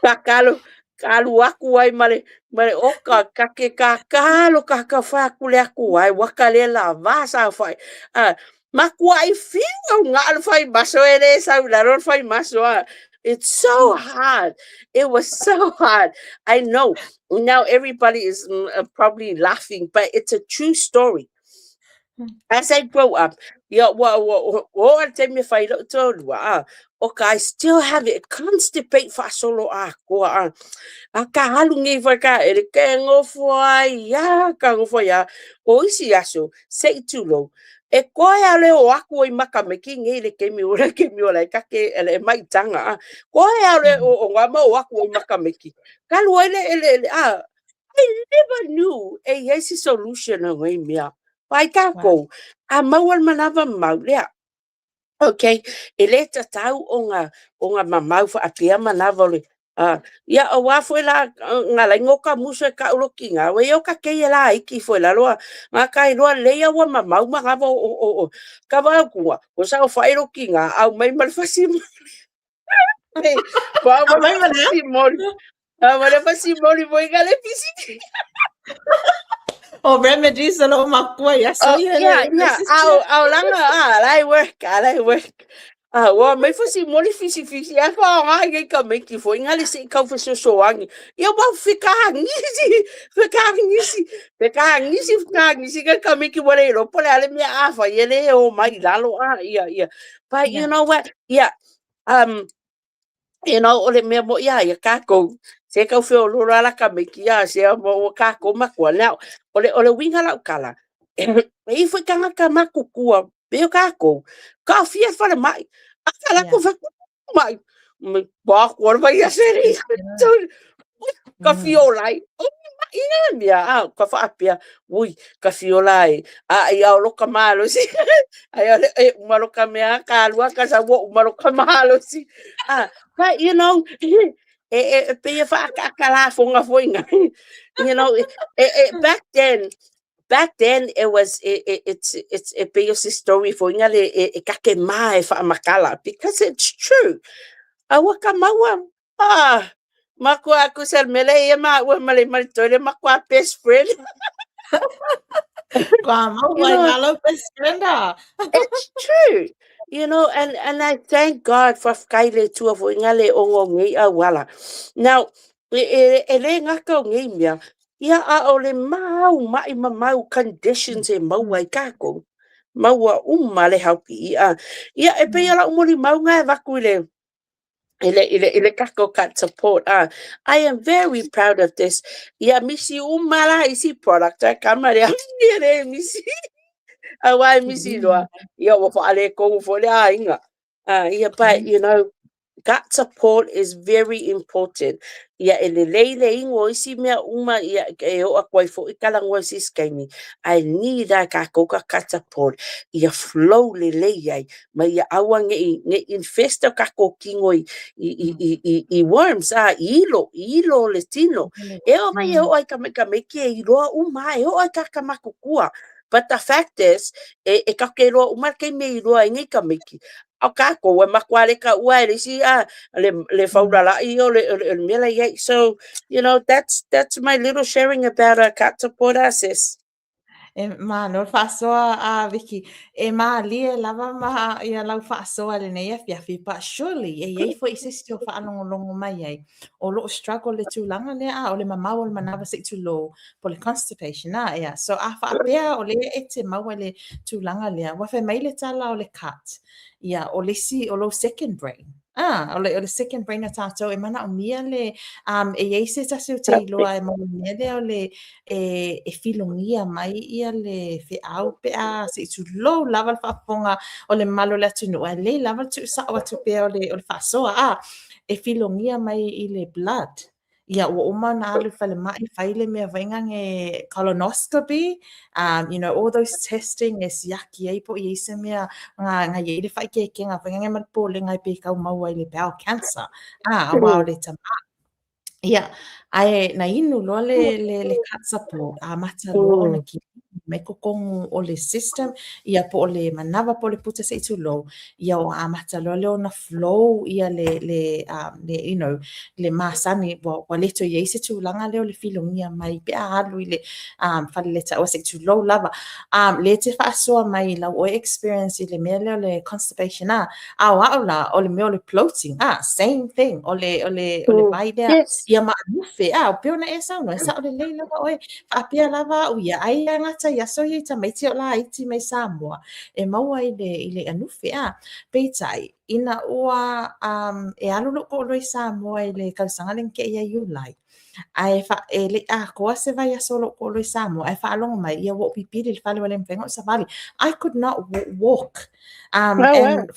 Ka alu atu ai ma le ma le oka ka ke kakalo ka ka fai atu le atu ai ua ka le lava saofai. Ah, matuai fiu au ga'a le fai maso e le sau i lalo le fai maso ah. It's so hard. It was so hard. I know. Now everybody is probably laughing, but it's a true story. As I grow up, ia ua ua ua oo le taimi e fai lou toalua, a, o ka I still have it, constipate faasolo atoa, a. A ka alu nei foi ka ele, ke nofo ai a, ka nofo ai a. O isi aso, se i tulou, e koe a le o aku ai makameki nei le taimi o le taimi o lai ka ke ele maitaga, a. Koe a le o o ngā mau aku ai makameki. Ka alu ai le ele ele, a, I never knew e i ai se solution o nei mea. Pai tākou, a maua le manawa mamau lea. Okay, e le tatau o nga, o nga mamau whaapea manawa o le, ia auā foi la nga lainga o ka muso e ka'u loki nga, ua ia o ka kei e la iki foi lalo a, nga ka iloa lelei a ua mamau manawa o, o, o, ka vau kuga, o sao whae loki nga, au mai ma le fasi moli. Pau ma le fasi moli. Au ma le fasi moli foi nga le pisi. O remedies a loo makua ia so Oh, yeah. Au, au langa, ah, lai work, ah, lai work. Ah, ua mai fasi moli fisi fisi, a fa o ngai ngai ka meiki foi, ngai le se kau fesoasoani. Ia ua fekagisi, fekagisi, fekagisi, fekagisi ka ka meiki ua le iloa po o le a le mea a fai e le o mai i lalo, ah, ia, ia. But you know what, yeah, you know, o le mea mo'i a ia kākou, se kau feoloolo a la ka meiki, a se a mo ua kākou makua. Now, o le uiga lau tala, e i foi tagata matutua, pei o kākou, ka fia falemai, a ka lako yeah. mai, ba ko le vai ase ri. Ka fiola ai. O mai na mea, a ka whaapea, ui, ka fiola ai. A i ao loka malosi. Ai ole e uma loka mea ka lua ka sa ua uma loka malosi. Ah, but you know, e e e pei e whaakakalafonga foi ngai. You know, e, e, back then, back then it was it, it, it's e pei o se story foi ngale e, e kake mā e whaamakala because it's true. Aua ka maua ah makua aku sel mele ia ma ua male male toile makua best friend. Kua maua You know, ngalo best friend ah. It's true. You know, and I thank God for whakaile le tua foi ngale o ngō ngei auala. Now, e, e, e le ngaka o ngei mea, ia a o le mau mai ma mau conditions e maua i kākou. Maua uma le haupi i a. Ia e pei o lau molimau nga e vaku i le i le, i le, i le kako gut support. Ah, I am very proud of this. Ia misi uma la isi product a kama le ia le misi. Auā e misi loa. Ia ua whaaletonu foi le aiga. Ah, ia but you know, gut support is very important. Ia e lelei le inu o isi mea uma ia e oo atu ai foi talanoa i se isi taimi. Ae need a kākou ka gut support ia flow lelei ai ma ia aua nei nei infest o kākou kino i i i i i, i worms a i ilo, i ilo o le tino. E oo mai e oo ai ka maikameiki e iloa uma e oo ai ka kamakukua. But the fact is, e, e kake loa uma le taimi e iloa ai nei tamaiti. A o kākou e makuā le kaua e le isi a le, le faulala'i o le, o le, o le mea la i ai. So, you know, that's my little sharing about a gut support sis. E malo le faasoa a Vicki. E mālie lava ma ia lau faasoa i lenei afiafi, but surely e i ai foi se isi o faalogologo mai ai o lo o struggle i le tulaga lea, a o le mamao o le manava se i tulou, po o le constipation, a ea. So a faapea o lea e te maua i le tulaga lea, ua fai mai le tala o le cut, ia o le isi o lou second brain. Ah, o le second brain a tātou e manaomia le, e i ai se tasi o te iloa e maua mea lea o le, e filogia mai ia le feau pe a se i tulou lava le faafofoga o le mamalu o le atunuu, ae lelei lava le tuusao atu pea o le faasoa, a, e filogia mai i le blood. Ia ua uma ona alu i le falemai fai le mea foi nane colonoscopy, all those testing e siaki ai po o i ai se mea na i ai le faaikeikega foi nane ma le popolega pe tau maua i le bowel cancer, a, aua o le tamā. Ia, ae na inu loa le gut support, amata loa ona kilini mai totonu o le system, ia po o le manava po o le puta se i tulou, ia ua amata loa lea ona flow ia le you know, le masani ua le toe i ai se tulaga lea o le filogia mai pe a alu i le faleletaua se i tulou lava. Lea e te faasoa mai i lau oe experience i le mea lea o le constipation a, a o au la, o le mea o le bloating, a, same thing, o le vai lea, ia ma anufe, a, pei ona e saunoa, e sao lelei lava oe, faapea lava au ia, ai e gata i aso ia i tamaiti o laiti mai Samoa, e maua i le anufe, a. Peitai, ina ua e alu lou toalua i Samoa i le tausaga lea na tea ia Iulai, ae e le i atoa se vaiaso o lou toalua i Samoa, ae faalogo mai, ia ua ou pipili i le fale ua le mafai ona ou savali. I could not walk. And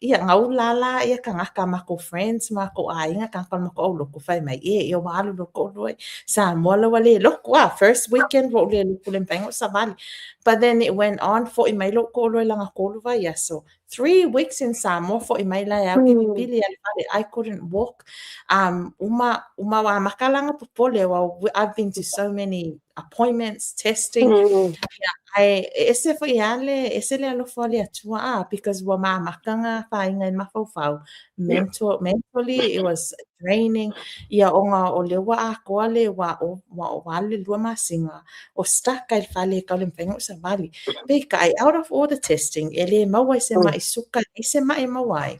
ia, na ula ia tagata matou friends, matou aiga, tagata o le matou aulotu, fai mai, e, ia ua alu lou toalua i Samoa la ua le lotu, ah, first weekend ua ou le lotu le mafai ona ou savali. But then it went on, foi mai lou toalua i lana 3 vaiaso. 3 weeks in Samoa, foi mai la e au ke pipili i le fale. I couldn't walk. Uma, uma ua amata la ona popole, well, I've been to so many appointments, testing. Ia, ae e ese foi a le, ese le alofa o le Atua, ah, because ua mamaka ngā whainga i mafaufau. Mentally, it was draining. Ia, ona o le ua atoa le ua, o, ua, ua alu le 2 masina, o stuck ai le fale e kau le mafai ona ou savali. Peitai, out of all the testing, e le maua i se mai suka, i se mai maua ai.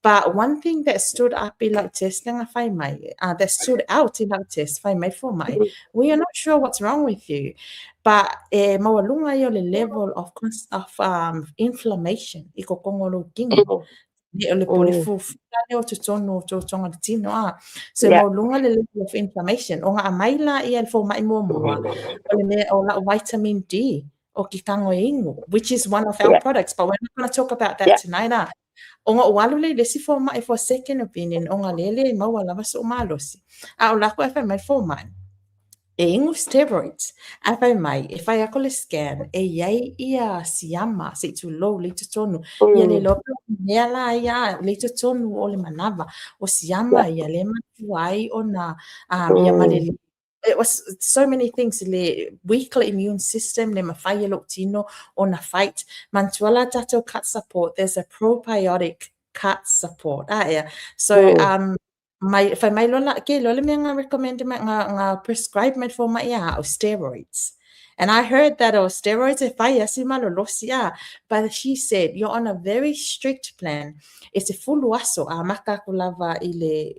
But one thing that stood up i lau test nga fai mai, that stood out i lau test, fai mai fomai, we are not sure what's wrong with you. But e maualuga ia o le level of inflammation i totonu o lou kino. Le o le po le fufula lea o totonu o totoga le tino a. So maualuga le level of inflammation. O ngā mai la ia le fomai muamua, o le mea o lau vitamin D o ke tago e inu, which is one of our products, but we're not going to talk about that tonight. Ah. O ngā o alu le le isi fomai for second opinion, o ngā lele e maua lava so'u malosi. A o lako e fai mai fomai, e inu steroids. A fai mai, e fai aku le scan, e i ai ia siama, se i tulou le i totonu. Ia le loa pe o mea la ia, le i totonu o le manava. O siama ia le mafua ai ona ia ma le it was so many things, le weak le immune system, le mafai e lou tino ona fight. Manatua la tātou gut support, there's a probiotic gut support. Ah, yeah. So, mai, fai mai loa la, ke loa le mea nga recommend mai, nga prescribe mai fomai ia au steroids. And I heard that oh, steroids e fai asi malolosi a. But she said, you're on a very strict plan. E 10 aso a maka aku lava i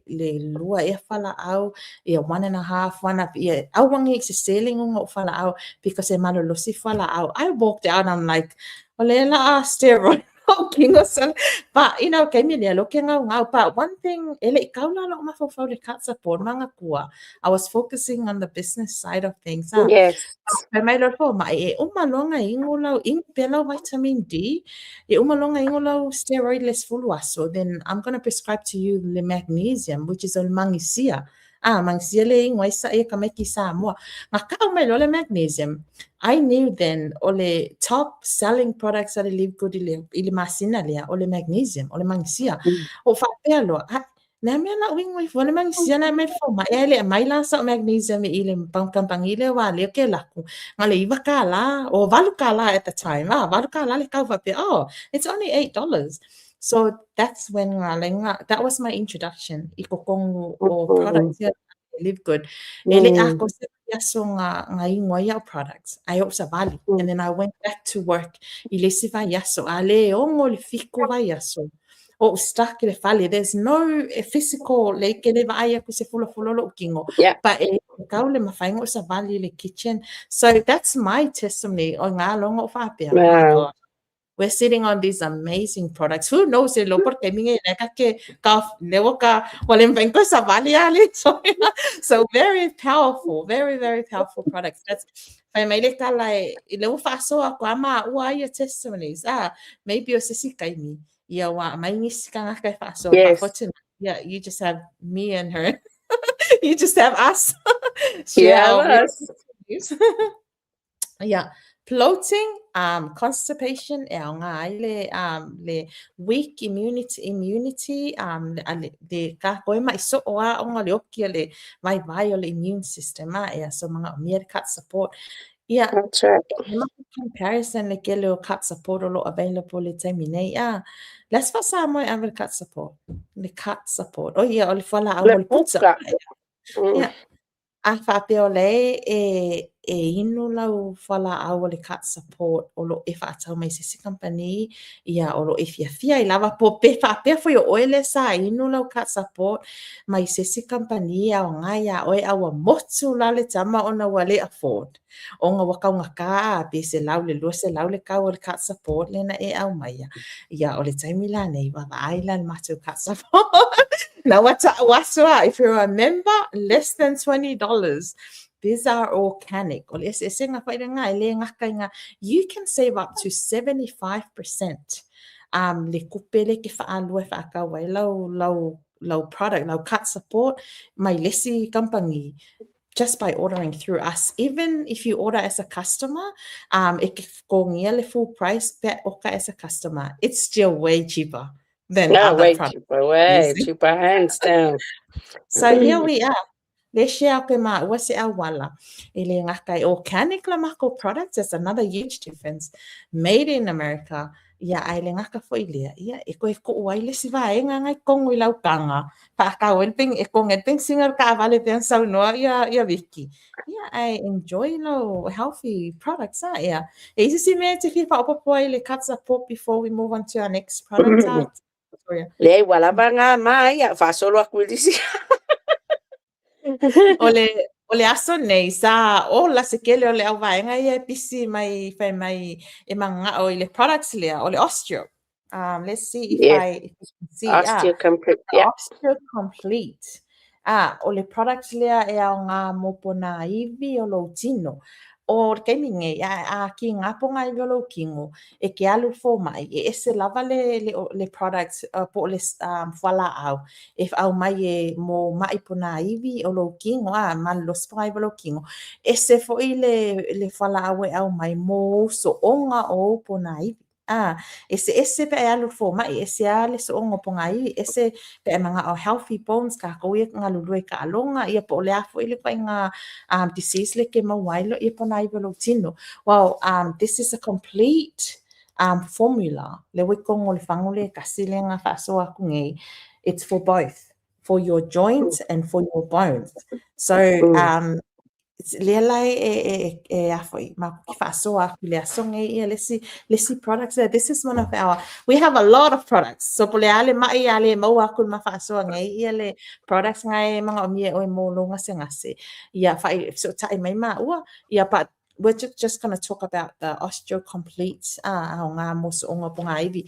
le lua ea falaau, ia one and a half, one up, ia auangi i se sele ngunga o falaau, because e malolosi falaau. I walked out, I'm like, o le la a steroid. Kino sa, but you know, kei me lea lo ke ngau ngau. But one thing, e le i kaula lo mafaufau le gut support manga kua. I was focusing on the business side of things. Ah. Fai mai loa fomai, e uma loa nga inu lau, inu pea lau vitamin D, e uma loa nga inu lau steroid le 10 aso, then I'm gonna prescribe to you le magnesium, which is o le magisia. Ah, magisia le inu ai sa ia ka maiki Samoa. Nga kau mai loa le magnesium. I knew then o le top selling products a le Live Good i le masina lea, o le magnesium, o le magisia. O whaapea loa, ah, nā mea la uingo i fua le magisia na mai fomai, e le mai la sa magnesium i le kampangi le wā leo ke laku. Nga le 9 kālā, o 8 kālā at the time, ah, 8 kālā le kau whapea, oh, it's only $8. So that's when nga le nga, that was my introduction i kokongu o products ia Live Good. E le ako se vaiaso na inu ai a'u products ae o'u savali. And then I went back to work i le isi vaiaso, a le 6 i le 7 vaiaso o'u stuck i le fale. There's no physical, le ke le vaai aku i se fulafula o lo'u kino. But e kau le mafai ona o'u savali i le kitchen. So that's my testimony o ngā longa o whāpea. My God. We're sitting on these amazing products. Who knows, e lo por ke minge le ka ke ka lewa ka wale mfai ko savali ali. So, so very powerful, very, very powerful products. That's fai mai le tala e i le ua faasoa ko ama ua ia testimonies. Ah, maybe o sisi kaimi. Ia wa mai nisi kangaka e faasoa. But for tonight, yeah, you just have me and her. You just have us. Share our Yeah, us. testimonies. Yeah, bloating, constipation, e aoga ai le, le weak immunity, le, le, le kākou e maʻi soʻo a ona o le oki o le vaivai o le immune system a ea, so manaʻomia le gut support. Ia, That's right. e ma comparison le kele o gut support o lo available le taimi nei, a let's fa Samoa e ave le gut support. Le gut support. O ia, o le fualaau Le mo le puta. puka. Ia. A faapea o lea e inu lau fualaau o le gut support o lo e faatau mai se isi company, ia o lo e fiafia i lava po pe faapea foi o oe lea sa inu lau gut support mai se isi company e aoga iā oe a ua motu la le tama ona ua le afford. Ona ua taugata a pe 100 i le 200 le tau o le gut support lea na e aumaia. Ia o le taimi la nei, vaavaai la le matou gut support. Na ua ta'u aso a, if you're a member, less than $20. These are organic. O le eseesega foi lena e le gata i ngā, you can save up to 75% le tupe lea e te faalua e faatau ai lau, lau, lau product, lau gut support mai le isi company just by ordering through us. Even if you order as a customer, e ke totogia le full price pe oka as a customer, it's still way cheaper than No, other way products. cheaper, way cheaper, hands down. So here we are. Le share aku e māua se auala. E le gata e organic la mākou products, that's another huge difference. Made in America, ia ae le gata foi lea, ia e koe kuu ai le isi vaega ngai tonu i lau taga, faatau ai le peni, e togi ai le penisini o le taavale pei ona saunoa ia, ia Vicky. Ia ae enjoy lau healthy products a ea. E i ai se isi mea e te fia faaopoopo ai i le gut support before we move on to our next product a Victoria? Leai, ua lava ngā mā ia, faasolo atu i le isi. O le, o le aso nei, sa ola se kele o le auvaega ia e pisi mai fai mai e mana'o i le products lea, o le osteo. Let's see if I if you can see. Ah, Osteo complete, yeah. Osteo complete. Ah, o le products lea e aoga mo pona ivi o lou tino. O le taimi nei, a, a ki ngā ponga ivi o lou kino, e ke alu fōmaʻi, e ese lava le, le, le product po o le fualaau e aumai e mo maʻi pona ivi o lou kino, a malolosi ponaivi o lou kino. Ese foi le, le fualaau e aumai mo ou soʻoga o ou ponaivi. A, eseese pe a e alu i le fomai, ese lava le soʻoga o pogaiwi, ese pe a e manaʻo healthy bones kākou ia galulue i taʻaloga, ia po o le a foi le ituaiga disease lea e te maua ai ia ponaiwi o lou tino. Well, this is a complete formula lea ua i totonu o le fagu lea e tasi lea na faasoa atu nei. It's for both, for your joints and for your bones. So, lea la e, e, e, e a foi, matou te faasoa atu i le aso nei ia le isi, le isi products lea. This is one of our, we have a lot of products. So po o le a le maʻi a le maua atu i le ma faasoa nei ia le products na e manaomia e oe mo lou gasegase. Ia faafesootai mai māua, ia but we're just gonna talk about the Osteo Complete aoga mo soʻoga o pogaiwi.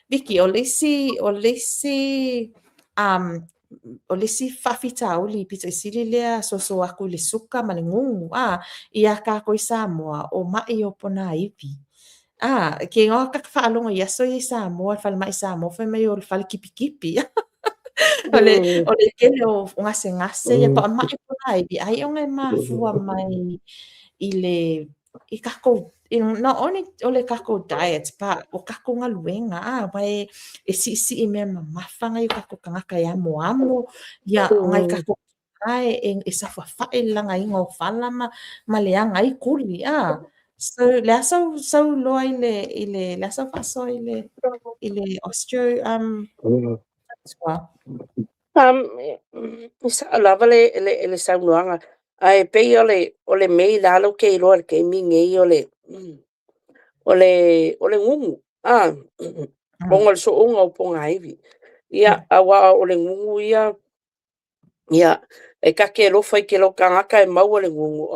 Vicky, o le isi, o le isi o le isi faafitauli pito i sili lea soso aku i le suka ma le gugu, a iā kākou i Samoa, o maʻi o ponaiwi. A, ke igoa ka faalogo i aso ia i Samoa, le falemai Samoa, fai mai o le fale kipikipi. O le, o le tele o gasegase ia, po o maʻi ponaiwi, ai ona e mafua mai i le i kākou, not only o le kākou diet, but o kākou galuega, a, aua e siʻisiʻi mea mamafa nai o kākou tagata e amoamo, ia, o nai kākou e, e, e safuafaʻi le lagaina o fala ma, ma leaga ai kuli, a. So, le a sau, sau iloa i le, i le, le a sau faasoa i le, i le osteo, fautua? E sao lava le, le, le saunoaga. Ae pei o le mei lalo ke iloa le taimi nei o le gugu ona o le soouga o pogaivi. Ia, auā o le gugu ia, ia, e ta te alofa i ke tagata e maua le gugu,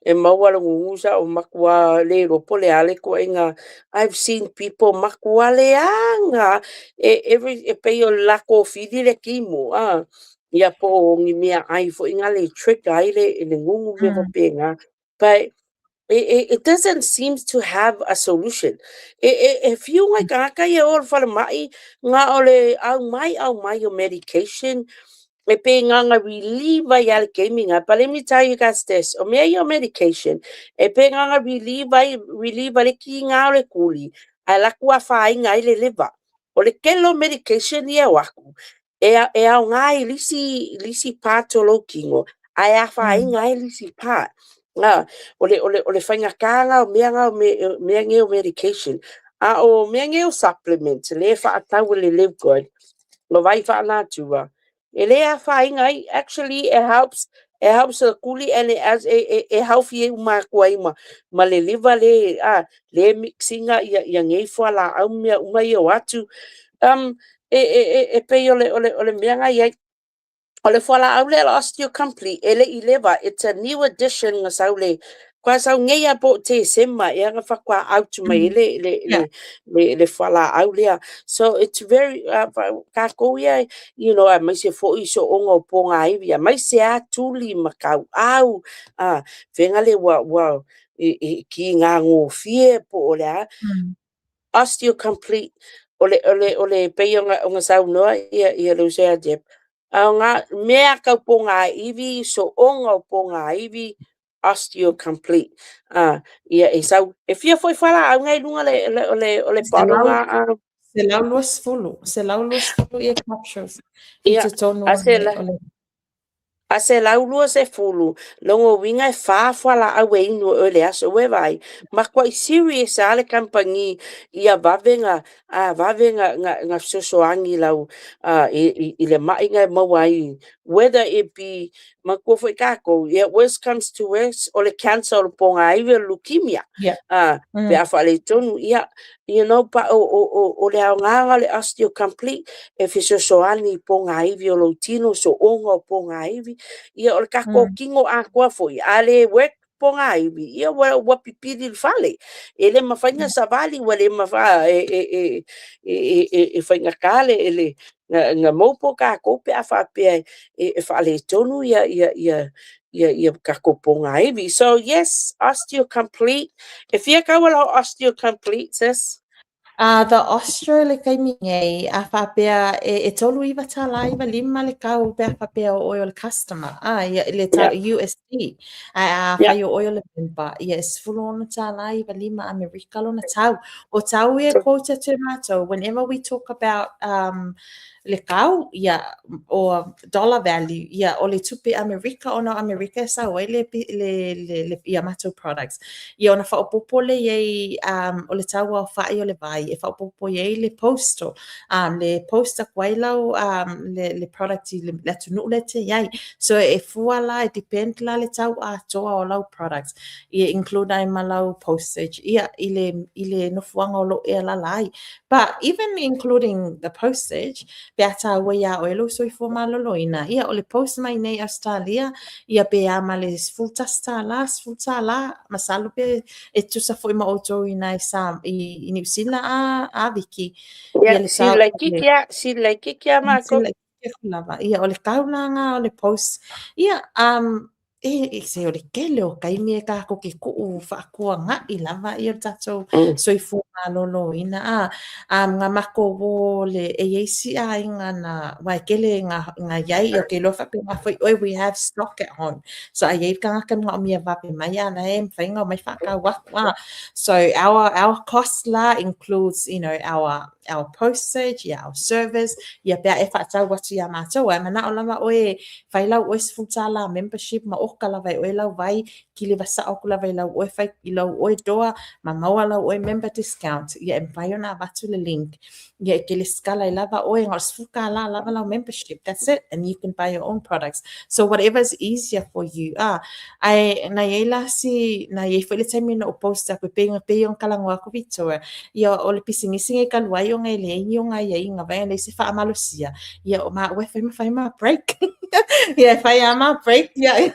e maua le gugu sa o matua le iloa po o le a le ituaiga. I've seen people matua leaga e every e pei o le latou fili le timu ia po o ni meaai foi na le trigger ai le gugu mea faapena. But it doesn't seem to have a solution. E fiu nai tagata ia o le falemai na o le aumai aumai o medication e pei na ona relieve ai lava le taimi na. But let me tell you guys this, o mea ia o medication, e pei na ona relieve ai le kiga o le tuli, ae alu atu afaina ai le liver. O le tele o medication ia o atu, e aoga i lisi part o lou tino, ae afaina ai lisi part. O le faigata na o mea na o mea nei o medication. A o mea nei o supplement, le faatau e le Live Good, o vai faanatua, e le afaina ai, actually it helps the tuli and it, as, e healthy ai uma atu ai ma le liver le mix ina ia nei fualaau ma mea uma ia o atu. E pei o le mea na i ai. O le fualaau lea o le Osteo Complete, e le i leva, it's a new addition na sau le, kwa sau nei a po Tesema ea na faatoa out mai le fualaau lea. So it's very, kākou ia, aemaise foi soonga o pogaivi, aemaise a tuli ma kauau, fega le ua i ki ngā ngōfie po o le a. Osteo Complete, o le pei ona saunoa ia le uso ia Deb, a o ngā mea kau pogaivi, soonga o pogaivi, Osteo Complete. Ia e sau, e fia foi fualaau ngai lunga le, le, o le, o le bottle nga. 120, 120 ia capsules i Ia, totonu a o se le, la, o le a 120, longo winga e whā fualaau e inu o le aso ue vai. Matua serious a le company ia vave nga, a vave nga fesoasoani lau i le mai nga e maua ai, whether it be, matua foi kākou, yeah, worst comes to worst, o le cancer o le pogaivi o le leukemia. Pe a faaletonu, ia, pa o le aogaga o le Osteo Complete, e fesoasoani i pogaivi o lou tino, soonga o pogaivi, ia o le tatou tino atoa foi, a le work pogaivi, ia ua pipili i le fale. E le mafai na savali, ua le mafai, e faigata le na mou po kākou pe a faapea e faaletonu ia tatou pogaivi. So yes, Osteo Complete. E fia kau lau Osteo Complete, sis? The Osteo le taimi nei, a faapea e $39.95 le kau pe a faapea o oe o le customer. Ia, le tau USD. A fai o oe o le member, ia e $16.95 Amerika lona tau. O tau ia quote atu e mātou, whenever we talk about le kau, ia, o dollar value, ia, o le tupe Amerika, ona o Amerika e sau ai le ia matou products. Ia ona whaopopo le iei o le tau au whai o le vai, e whaopopo iei le postal, le post aku ai lau le product i le atunuu le te iai. So e fua la, e depend la le tau atoa o lau products. Ia include ai ma lau postage, ia i le nofuanga o lo e la ai. But even including the postage, pe a tāua ia oe lou soifua maloloina, ia o le post mai nei Australia, ia pe a ma le $11, $10, masalo pe e tusa foi ma outou i nai sa, i New Zealand a Viki. Ia, Ia le si tau laititi a, si laititi a mākou. Si laititi lava. Ia, o le taulaga o le post. Ia, e se o le kele o kaimi e kākou ke ku'u whaakuanga'i lava ia o le tatou soifua maloloina. Ngā mako o le e isi aiga na wai kele ngā iai o ke loa whape ngā foi oi we have stock at home. So a iei kangaka ngā o mia vape mai ana e mwhainga o mai whakau aku. So our cost la includes, our our postage, ia our service, ia pe a e faatau atu iā matou, ae manao lava oe e fai lau oe $10 membership ma oka lava e oe lau vai, kiliva sao atu lava i lau oe fai i lau oe doa ma maua lau oe member discount, ia e mafai ona avatu le link. Ia e te lesitala ai lava oe, na o le $10 lava lau membership, that's it, and you can buy your own products. So whatever is easier for you, ah. Ae na i ai la si, na i ai foi le taimi na ou post aku, e pei ona pei ona talanoa atu Victoria, ia o le pisinisi nei talu ai ona e leai ni ona aiaiga, vaai e leai se faamalosia, ia o maua e fai ma fai ma break. Ia e fai lava ma break, ia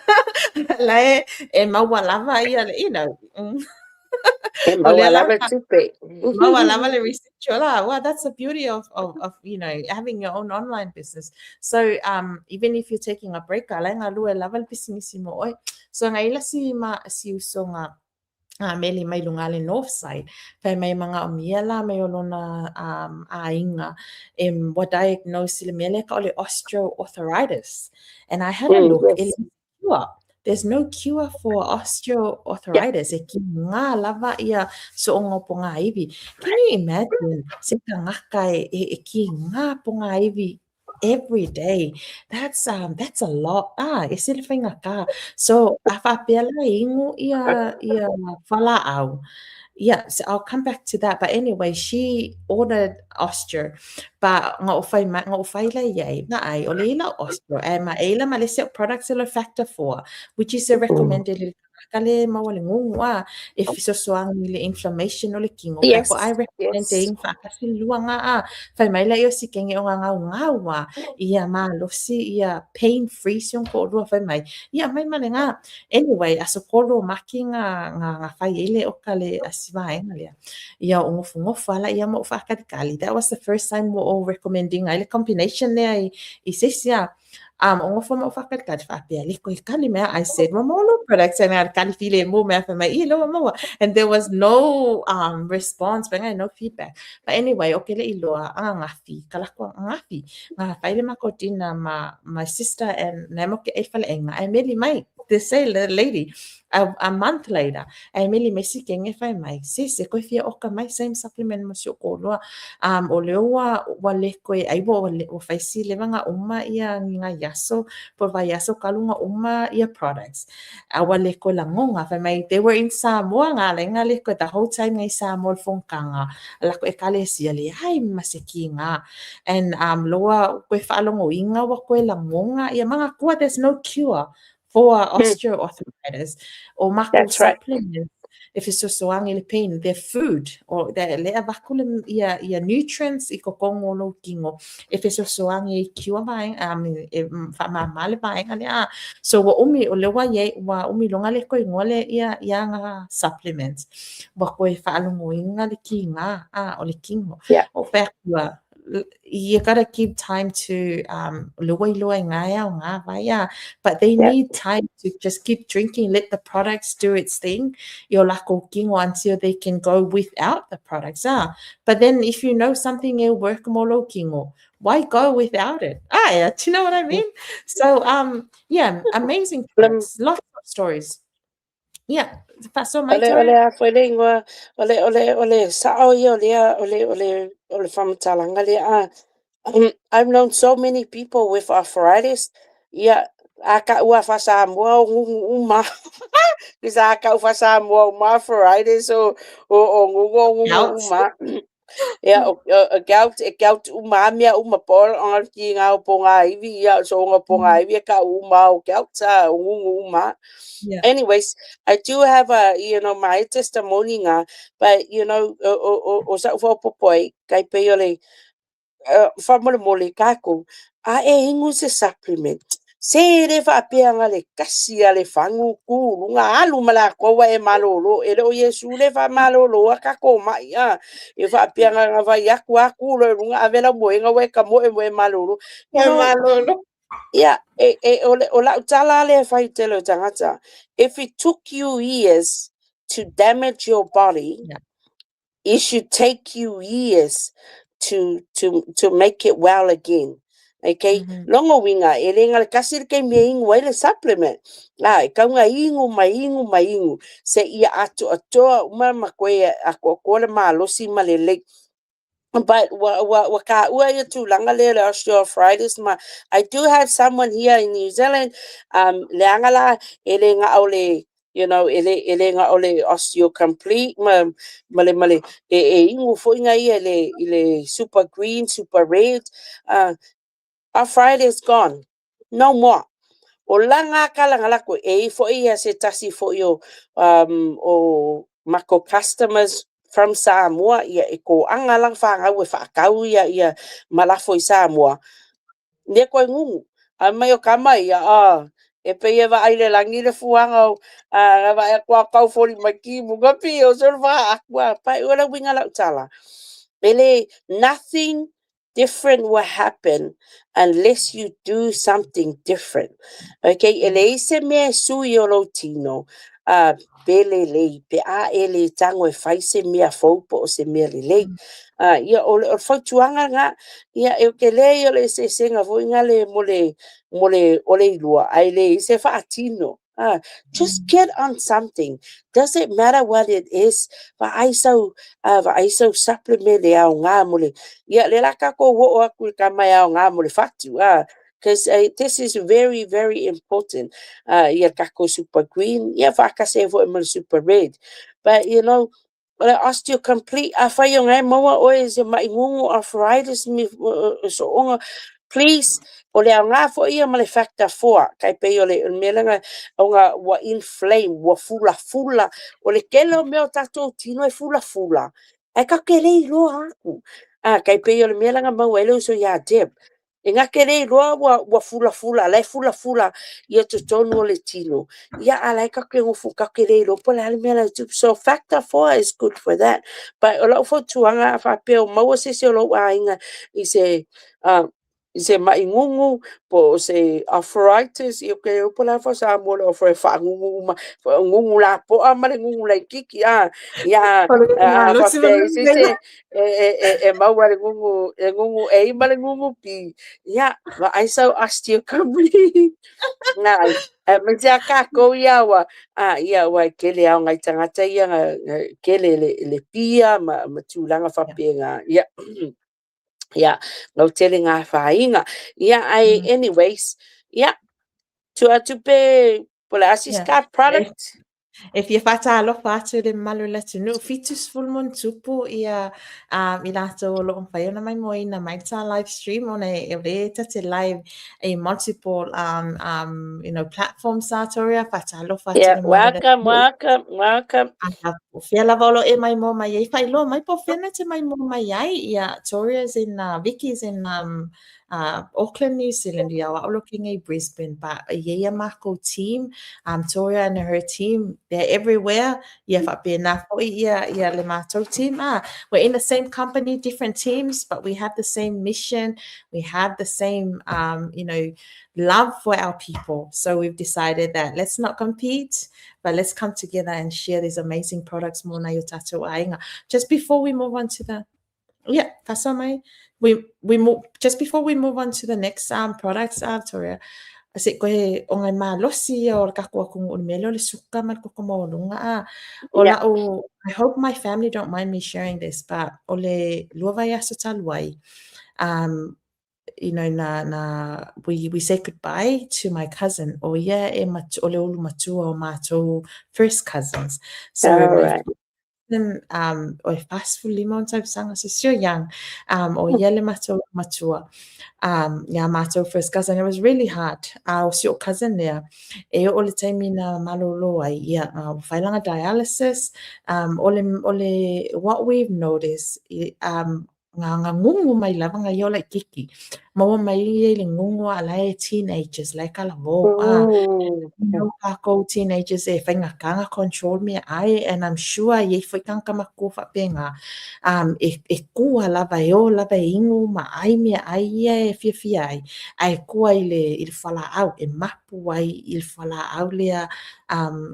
la e, e maua lava ia, you know. E maua lava tupe. Maua lava le residual. Ah, well, that's the beauty of you know, having your own online business. So, even if you're taking a break, a la e galue lava le pisinisi mo oe. So, na i ai la si, ma, si usoga a meli mai luga le north side, fai mai manaomia la mai o lona aiga e ua diagnose i le mea lea e tau o le osteoarthritis. And I had a look, e leai se cure. There's no cure for osteoarthritis. E kīgā lava ia sooga o pogāivi. Can you imagine se tagata e kīgā pogāivi every day? That's a lot. Ah, e se le faigata. So, a faapea la e inu ia fualaau. Yeah, so I'll come back to that. But anyway, she ordered osteo. But na ou fai mai, na ou fai lea i ai, vaai, o le ila osteo, e ma e ila ma le isi au products e le factor 4, which is a recommended i le tagata le maua le gugu, a, e fesoasoani i le inflammation o le kino. Therefore, I recommend e inu faatasi le lua ga, a. Fai mai lea o si kenge o ngā ngau ngau, a, ia malosi, ia pain free si ona toalua, fai mai, ia mai ma le ga. Anyway, aso tolu o maki nga fai ai le oka le asi vaega lea. Ia o nofonofo ala ia ma ou faakalikali. That was the first time ua ou recommend ina ai le combination lea i se isi a. O nofo ma ou faakalikali faapea, le koe kali mea. I said, ua maua lou products and a kali filemu mea fai mai, i le ua maua. And there was no response, fai no feedback. But anyway, o ke le iloa, ananafi, ka lako ananafi. Nga fai le makou dinner ma my sister and na mo ke e faleaiga, ae meli mai, the same lady, a month later, ae meli mai si kenge fai mai, sis, e koe fia oka mai same supplement mo si o kōlua. O lea ua le koe ai ua fai si leva nga uma ia ni ngai aso, po vai aso kalu nga uma ia products. A ua le koe lagoga, fai mai, they were in Samoa nga ala nga le koe the whole time ngai Samoa le fonotaga, lako ekalesia le ai ma se kiga. And loa koe faalogoina ua koe lagoga, ia manatua there's no cure for osteoarthritis. O makou That's right. supplements e fesoasoani i le pain, their food, o le le avatu le ia, ia nutrients i totonu o lou kino, e fesoasoani i cure vaega, e faamāmā le vaega lea. So ua umi, o lea ua iai, ua umi loga le koe igoa le ia, ia nga supplements. Ua koe faalogoina le kīgā, a, o le kino. O fai atu ua, you gotta give time to lua iloa i ngā ao ngā vai a, but they need time to just keep drinking, let the products do its thing i o lākou kino until they can go without the products. Ah. But then if you know something will work mo lou kino, why go without it? Ah, yeah, do you know what I mean? So yeah, amazing products, lots of stories. Yeah, faasoa mai O le Tori. O le a foi le igoa, o le sao ia o lea, o le faamatalaga lea. Ah, I've known so many people with arthritis. Ia, a ka'u a faa-Samoa o gugu uma. Kisa a ka'u faa-Samoa uma arthritis o gugu o gugu Gout. Uma. Ia, o gout, e gout uma a mea uma po o le kiga o pogāivi, ia, soga o pogāivi e ka'u uma o gout, a, o gugu uma. Anyways, I do have a, you know, my testimony nga, but, o sa'u faaopopo ai, kai pei o le, faamolemole kākou, a e inu se supplement, se le faapea ga le kasi a le fagu tu luga alu ma lakou ae malōlō, e le o Iesu le faamalōlō a tatou ma'i a, e faapea ga ga fai atu a tu loa i luga ave lau moega ua e tamoe mo e malōlō. You E know, malolo. Ia, e, o lau tala lea e fai tele o tagata, if it took you years to damage your body, it should take you years to make it well again. Okay? Logo uiga, e le ga le kasi le taimi e inu ai le supplement. A, e tau inu ma inu ma inu, seia atoatoa uma ma koe atoatoa le malosi ma lelei. But ua taua ia tulaga lea o le osteoarthritis ma I do have someone here in New Zealand, leaga la e le na o le e le na o le osteo complete ma le e inu foi na ia i le super green, super red, arthritis gone, no more. O laga kala nga lako e i foi ia se tasi foi o mako customers from Samoa ia e ko anga la whangau e whaakau ia malafo i Samoa. Ne koe ngungu. A mai o kama ia, e pe ia wa aile langi le fuanga o, a va e kwa kau fori mai ki munga pi o so wa akua pa o la winga la utala. Ele nothing different will happen unless you do something different. Okay, ele ise mea sui o lo tino, pe lelei, pe a e le tango e fai se mea fou po o se mea lelei. Ia o le fautuaga nga, ia e ke le o le se senga foi nga le mo le o le ilua, ai le se faatino. Just get on something. Doesn't matter what it is. Va ai sau, va ai sau supplement e au ngā mo le. Ia le la ka ko wo aku ka mai au ngā mo le fatu. Because this is very, very important. Ia kako super green, ia whakase fo e mo le super red. But, o le osteo complete, a whai o ngai maua oe se mai ngungu arthritis mi so onga, please, o le au ngā fo ia ma le factor 4, kai pe o le mea o ngā ua inflame, ua fula fula, o le kele o mea o tātou tino e fula fula, e ka ke lei loa aku. Ah, kai pe o le mea langa maua ele uso ia Deb. E ngā ke lei loa ua fula fula, lai fula fula ia totonu o le tino. Ia ala e ka ke ngofu ka ke lei loa, po le ale mea la tupu. So factor 4 is good for that. But o lau fautuaga a faapea o maua se isi o lou aiga i se mai ngungu po o se arthritis ia ke po la fa sa mo le ofo e faangungu uma ngungu la poa ma le ngungu laititi a ia a faapea i se isi e maua le ngungu le ngungu A ma le ngungu B ia vaai sau osteo complete na ma sia kākou ia ua a ia ua e kele ao ngai tagata ia kele le pia ma tulaga faapega ia lau tele ngā whainga ia ai. Anyways, ia tu atu pe po le asi ska product. E fia whātālofa atu le malu le tunu, 70 mo tupu ia i lātou o loo mawhai ona mai moina mai tā live stream ona e o le tate live a multiple platforms sa Toria whātālofa atu le malu. Welcome, welcome, welcome. O fia lava o lo e mai mo mai ai whailoa mai po whina te mai mo mai ai ia Toria's in Vicky's in Auckland, New Zealand, ia wa looking i Brisbane, but ia mako team, Toria and her team, they're everywhere. Ia whapena foi ia le mātou team. Ah, we're in the same company, different teams, but we have the same mission. We have the same, love for our people. So we've decided that let's not compete, but let's come together and share these amazing products mo na yo tātou aiga. Just before we move on to the yeah, that's all my we move just before we move on to the next products, Toria. Se koe o ngai malosi o le kako aku o le mele o le suka ma le koko maolunga a o lau. I hope my family don't mind me sharing this, but o le lua vai aso talu ai, na we say goodbye to my cousin o ia e matu, o le ulu matua o mātou first cousins, so All my right. cousin, o e 45 ona tausaga, so still young, o ia le matou matua, ia mātou first cousin. It was really hard. O si o cousin lea, e o le taimi na malolo ai, ia, whailanga dialysis, o le, what we've noticed, ngā ngungu mai lava ngā ia o laititi. Maua mai ia i le ngungu a lai teenagers, lai kala vo. Ah, kākou teenagers e whaingakanga control me ai, and I'm sure i foi kanga maku whapenga e kua lava e o lava e ingu ma ai me ai ia e fia fia ai ai kua i le whalaau e mapu ai i le whalaau lea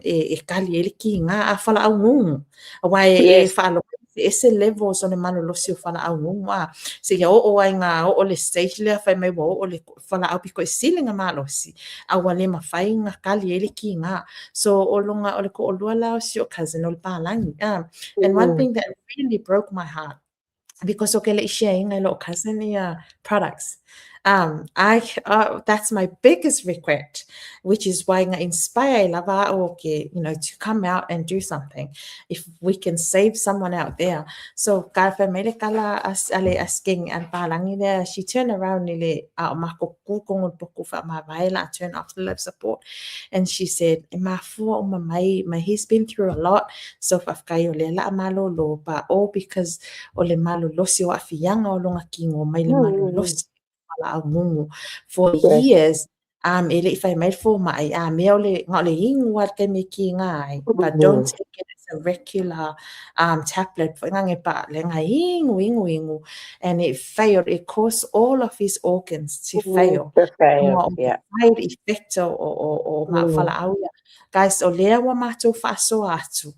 e kali e le ki ngā a whalaau ngungu wa e whaalo e se levels o le malolosi o whalaau ngungu a se ia o ai ngā o le stage lea whai mai wa o le whalaau piko e sili ngā malosi a ua le mawhai ngā kali e le ki ngā. So o longa o le ko o lua lao si o cousin o le pālangi. And one thing that really broke my heart. Because o ke leʻi share ina i loʻu cousin ia products. I that's my biggest regret, which is why nga inspire ai lava a'u o ke, to come out and do something. If we can save someone out there. So, ka fai mai le kala a le asking a le palangi lea, she turned around i le a o makou ku kogu le poku faamavae la turn off the life support. And she said, e mafua uma mai, ma he's been through a lot, so faafetai o lea la a malolo, but all because o le malolosi o aafiaga o lona kino mai le malolosi o fualaau gugu for years. E leʻi fai mai le fomai a mea o le na o le inu a le taimi e kiga ai, but don't take it as a regular tablet foi nage pa le nga inu inu inu, and it failed. It caused all of his organs to fail. To fail, o side effect o ma fualaau ia. Guys, o lea ua matou faasoa atu.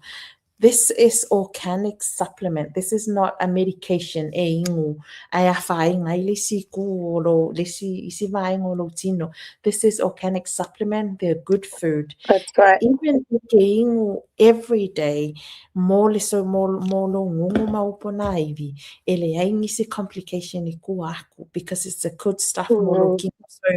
This is organic supplement. This is not a medication e inu ae afaina ai le isi itu o lou, le isi, isi vaega o lou tino. This is organic supplement. They're good food. That's right. Even e ke inu every day, mo le so mo lou gugu ma upu o nā ivi, e leai nisi complication i tua aku because it's a good stuff mo lou kino. So,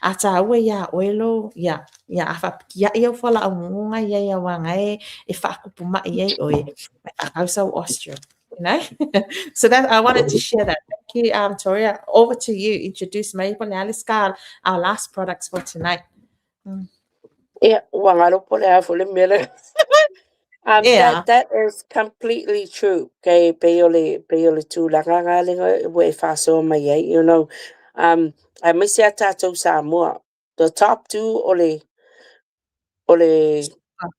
a tāua iā oe lou, ia, ia a faapikiaʻi au fualaau gugu ga iai auā gae e faakupumaʻi ai oe, mai faakau sau osteo. So that I wanted to share that. Thank you, Toria. Over to you. Introduce mai po le ale our last products for tonight. Yeah, ua galo po le a fo le mea le. That is completely true. Kei pei o le pei o le tulaga nga lenga ua e faasoa mai ai. Aemaise a tatou Samoa. The top two o le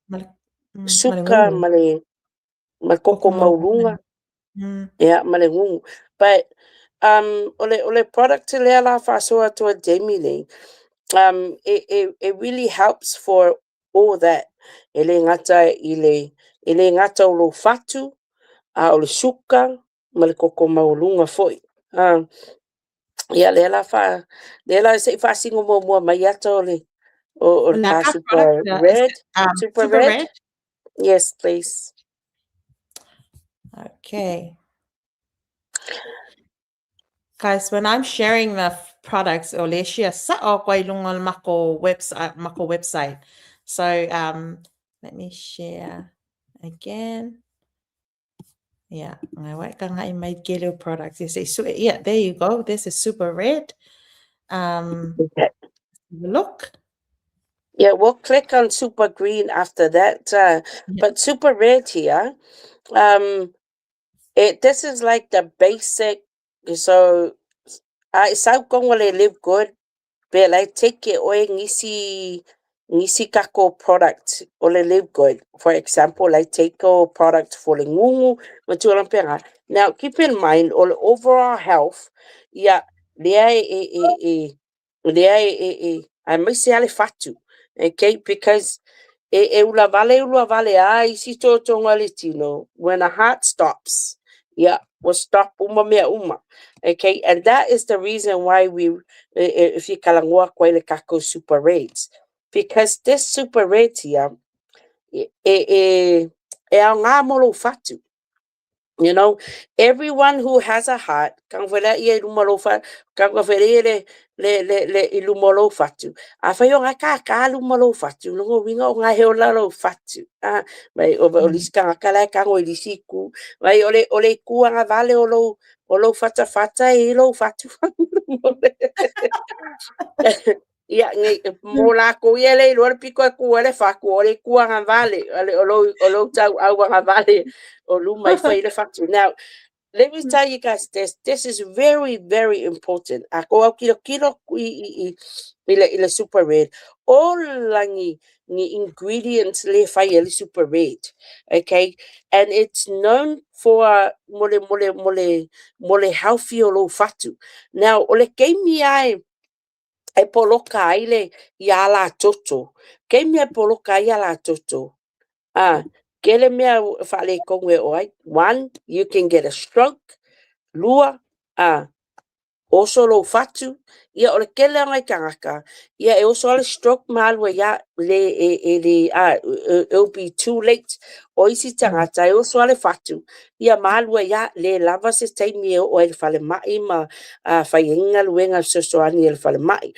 ma suka le ma le ma le koko koko mauluga. Ia, ma le gugu. But o le product lea la faasoa atu a Jamie nei, it really helps for all that. E le gata i le e le gata o lou fatu, a o le suka ma le koko maualuga foi. Ia lea la fa lea la se i faasino muamua mai ata o O le le ta aka super product is red, it, super super red? Red? Yes, please. Okay. Guys, when I'm sharing the products, o le share sa'o koa i luga o le makou website, makou website. So let me share again. Yeah, ngai wai ka ngai mai ke leo products. Yes, yeah, there you go. This is super red. Look. Yeah, we'll click on super green after that. But super red here, it this is like the basic. So I sau kongo le Live Good, pe like take it oe ngisi kako product o le Live Good. For example, like take a product for le gugu, ma tulaga pea. Now, keep in mind, o le overall health, ia, lea e lea e aemaise a le fatu. Okay, because e ula vale ula vale a isi totoga le tino, when a heart stops, yeah, will stop uma mea uma. Okay, and that is the reason why we, if you kalagoa koa i le kako super reds, because this super red here, e aoga mo lou fatu. Everyone who has a heart, kang whela ia i luma lou fatu, kang whela ia le i luma lou fatu. A whai o ngā kā kā luma lou fatu, longo winga o ngā heo la lou fatu. Ah, mai o lisi kanga la kango i lisi ku. Mai o le ku anga vale o lou fata fata e lou fatu. Ia, ngai, mo la ko ia le iloa le piko e ku ele faku, o le ku anga vale, o lou tau au anga vale, o luma i whai le fatu. Now, let me tell you guys this, this is very, very important. A ko au kilo kilo i le super red. O langi ni ingredients le whai e le super red. Okay? And it's known for mo le healthy o lou fatu. Now, o le keimi ai e poloka ai le i a la toto. Keimi e poloka ai a la toto. Ah, kele mea whaale konge o ai. One, you can get a stroke. Lua, ah, Oso lou fatu, ia o le tele o nai tagata, ia e oso lava le stroke ma alu ai lava, le, e, e le, a, it'll be too late. O isi tagata e oso lava le fatu, ia ma alu ai lava, le lava se taimi e oo ai i le falemai ma fai ai ni galuega fesoasoani a le falemai.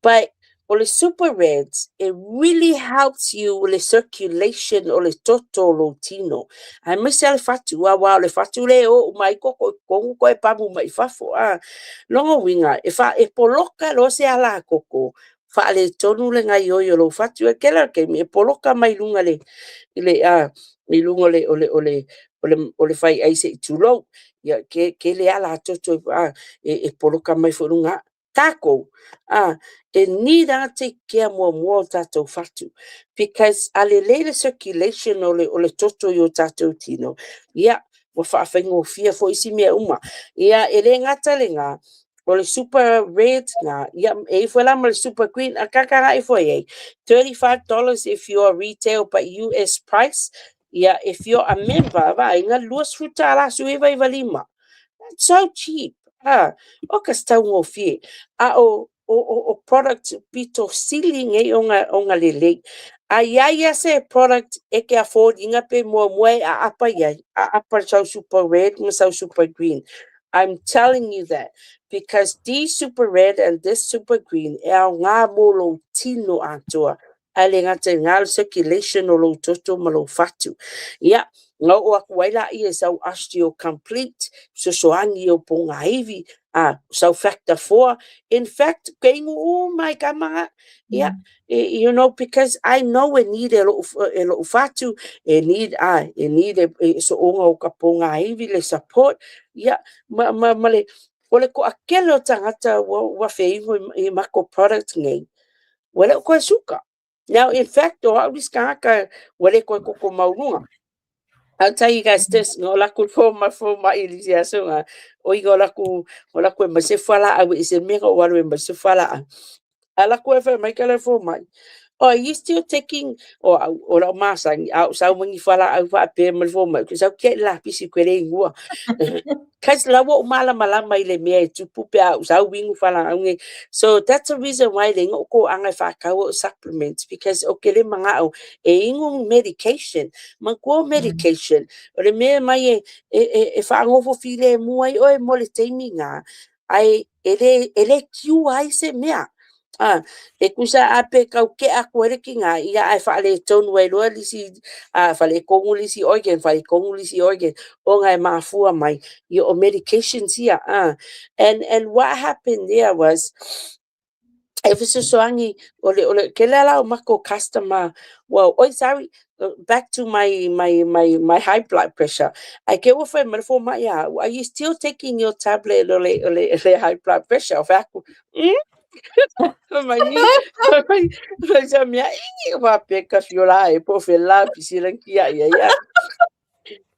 But o le Super Reds, it really helps you with le circulation o le toto o lou tino. Aemaise lava le fatu, aua o le fatu lea e oo uma ai koko i totonu toe pamu mai i fafo. Lona uiga, e, fa, e poloka loa se ala koko, faaletonu le gaoioi o lou fatu. E tele o le taimi, e poloka mai luga le, i le, a, i luga o le, o le, o le, o le, o le faiai se i tulou. Ia, ke, ke le ala toto a, e, e poloka mai foi luga. Takou, a, e need lava take care muamua o tatou fatu. Because a lelei le circulation o le toto i o tatou tino, ia, ua faafaigofie foi isi mea uma. Ia, e le gata lena, o le Super Red na, ia, e ifo la ma le Super Green, a kakara ifo ai, $35 if you're retail but US price. Ia, if you're a member, va, inga $20 su iva iva lima. That's so cheap. Ah, o ka taugofie. A o product pito sili nei o ngā lelei. A ia ia se product e ke afford inga pe mua mua e a apa iai, a apa sau Super Red ma sau Super Green. I'm telling you that because these Super Red and this Super Green e au ngā mō lou tino atoa. A le ngata i ngā circulation o lou toto ma lou fatu. Ia, ngā o aku ai la ia sau Osteo Complete, sosoangi o po ngā iwi, a sau Factor 4. In fact, ke ingu u mai ka manga, ia, you know, because I know e need e lou fatu, e need, a, e need e, e so onga o ka po ngā iwi le support, ia, ma, ma, ma le, o le ko akele o tangata ua, ua wheingo i, i mako product nei. Ua le o koe suka. Now, in fact, o au lis kangaka, ua le koe koko maulunga. I'll tell you guys this, no la ku fo ma fo ma ili sia so nga, o i o la ku o la ku ma se fala a i se mega o alu ma se fala a. Ala ku e fa mai kala fo mai. Oh, are you still taking o o la masangi au sau mangi fala au fa pe ma fo mai ku sau ke la pisi ku le ngua. Cause la wo mala mala mai le mea e tupu pe au sau wingu fala au nge. So that's the reason why le ngo ko anga fa kau supplements, because o ke le manga au e ingu medication. Ma ko medication o le mea mai e e e, e whaangofo file mua i oe mo le taimi ngā ai e le kiu ai se mea. Ah, e kusa a pe kau ke aku ere ki ngā ia ai whaale tonu ai loa lisi a whale kongu lisi organ, whale kongu lisi organ o ngā mafua mai i o medications ia. Ah. And what happened there was e fesoasoani o le ke le ala o mako customer, well, oi, sorry, back to my high blood pressure. I ke ua fai mai fo mai ia, "Are you still taking your tablet o le high blood pressure?" O fai aku, mai ni mai mai sa mea i wa pe ka fiola e po fela pisila kia ia ia.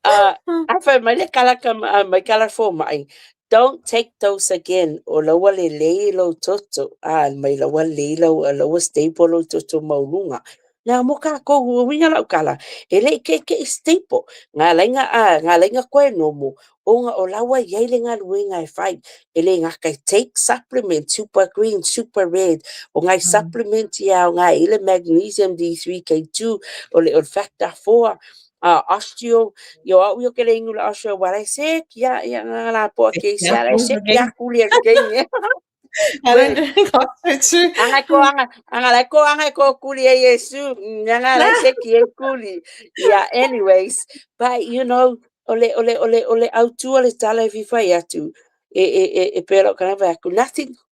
A fai mai le kala ka mai kala fo mai, "Don't take those again, o laua le lei lo toto a mai laua lei lau laua stable lo toto maulunga." Na mo ka ko winga lau kala e le ke ke stable ngā lainga a ngā lainga koe nomo o nga o laua iai le galuega e fai e le gata e take supplement Super Green, Super Red o ngai supplement ia o ngai ile magnesium D3 K2 o le factor 4, osteo yo au yo ke le ingu le osteo wala se kia ia nga la po ke se ala se kia kuli e ke nge. I don't drink osteo too. Anga ko anga anga la ko anga ko kuli e Yesu nga la se ki e kuli. Yeah, anyways, but you know o le autua le tala e fifai atu e pera kana vai aku nothing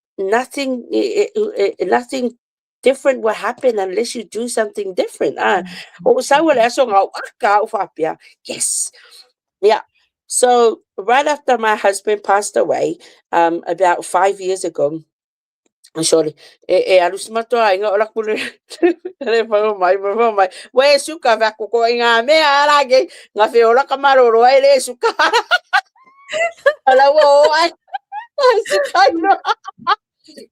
different will happen unless you do something different. Ah, o sau le aso ngau aka o fapea. Yes. Yeah. So right after my husband passed away, about 5 years ago, sorry, e alu si matoa inga o la kule le fa mai mai mai. We suka va ko ko inga me ala ke nga fe ola ka maroro ai le suka. Ala wo ai suka no.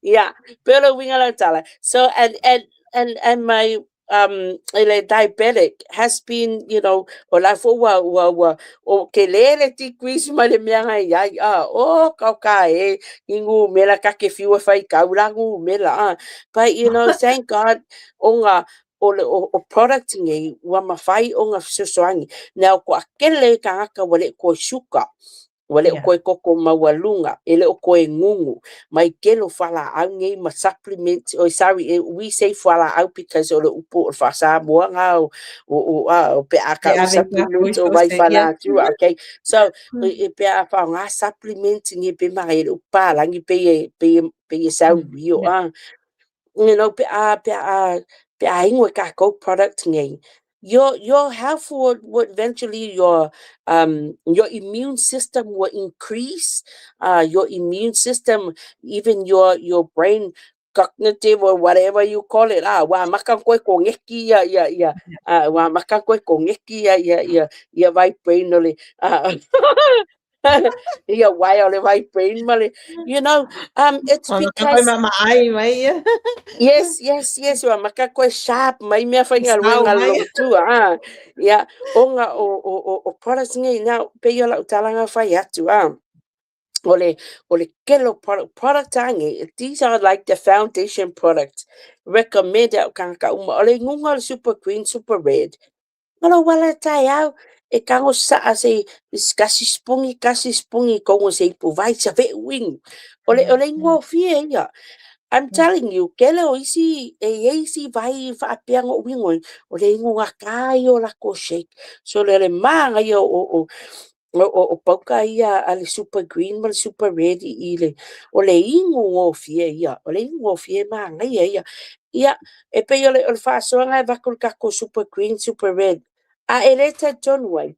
Yeah, pero winga la tala. So and my e le diabetic has been, you know, o la foi ua, ua, ua, o tele le decrease mai le mea na i ai, a, o, kau ka e, i numera ka ke fiu e whai kau la numera, a. But, you know, thank God, o ngā, o le o, o product nei, ua mawhai o ngā fesoasoani. Now, ko a kele kāngaka ua le koe suka, ua le o koe koko maualuga, e le o koe gugu, mai kele o fualaau nei ma supplements, oh sorry, we say fualaau because o le upu o le faa-Samoa na o, o, o, a, o pe a E ka'u ave supplement o vai fanatua, okay? So, e pe a faaaoga supplement nei pe manaia i le upu palagi pei e, pei e, pei e sound real, a. You know, pe a, pe a, pe a inu e kākou product nei, your health would eventually, your immune system will increase, your immune system, even your brain cognitive or whatever you call it, ah, ua maka koe koneki ia, ia, ia, ua maka koe koneki ia, ia, ia, ia vai brain o le, ia wai o le vai brain ma le, you know, it's because... Ua maka koe mai ia. Yes, yes, yes, ua maka koe sharp mai mea faigaluega le logotua, ah, ia, ona o, o, o, o products nei, now, pei o lau tala na fai atu, ah, o le, o le kele o product, product a nei, these are like the foundation products, recommend e au kānaka uma, o le inuga o le super green, super red, Ma lou ala taeao, e tago sa'a se kasi sipuni, kasi sipuni i tonu o se ipu vai, save'u inu. O le, o le igofie ia. I'm telling you, kele o isi, e i ai isi vai faapea na ou inu ai, o le inu gata ia o latou shake. So o le manaia o, o, o, o, o pauka ia a le super green ma le super red i le, o le inu gofie ia, o le inu gofie e manaia ia. Ia, e pei o le, o le faasoaga e avatu i le tatou super green, super red, a e le talitonu ai,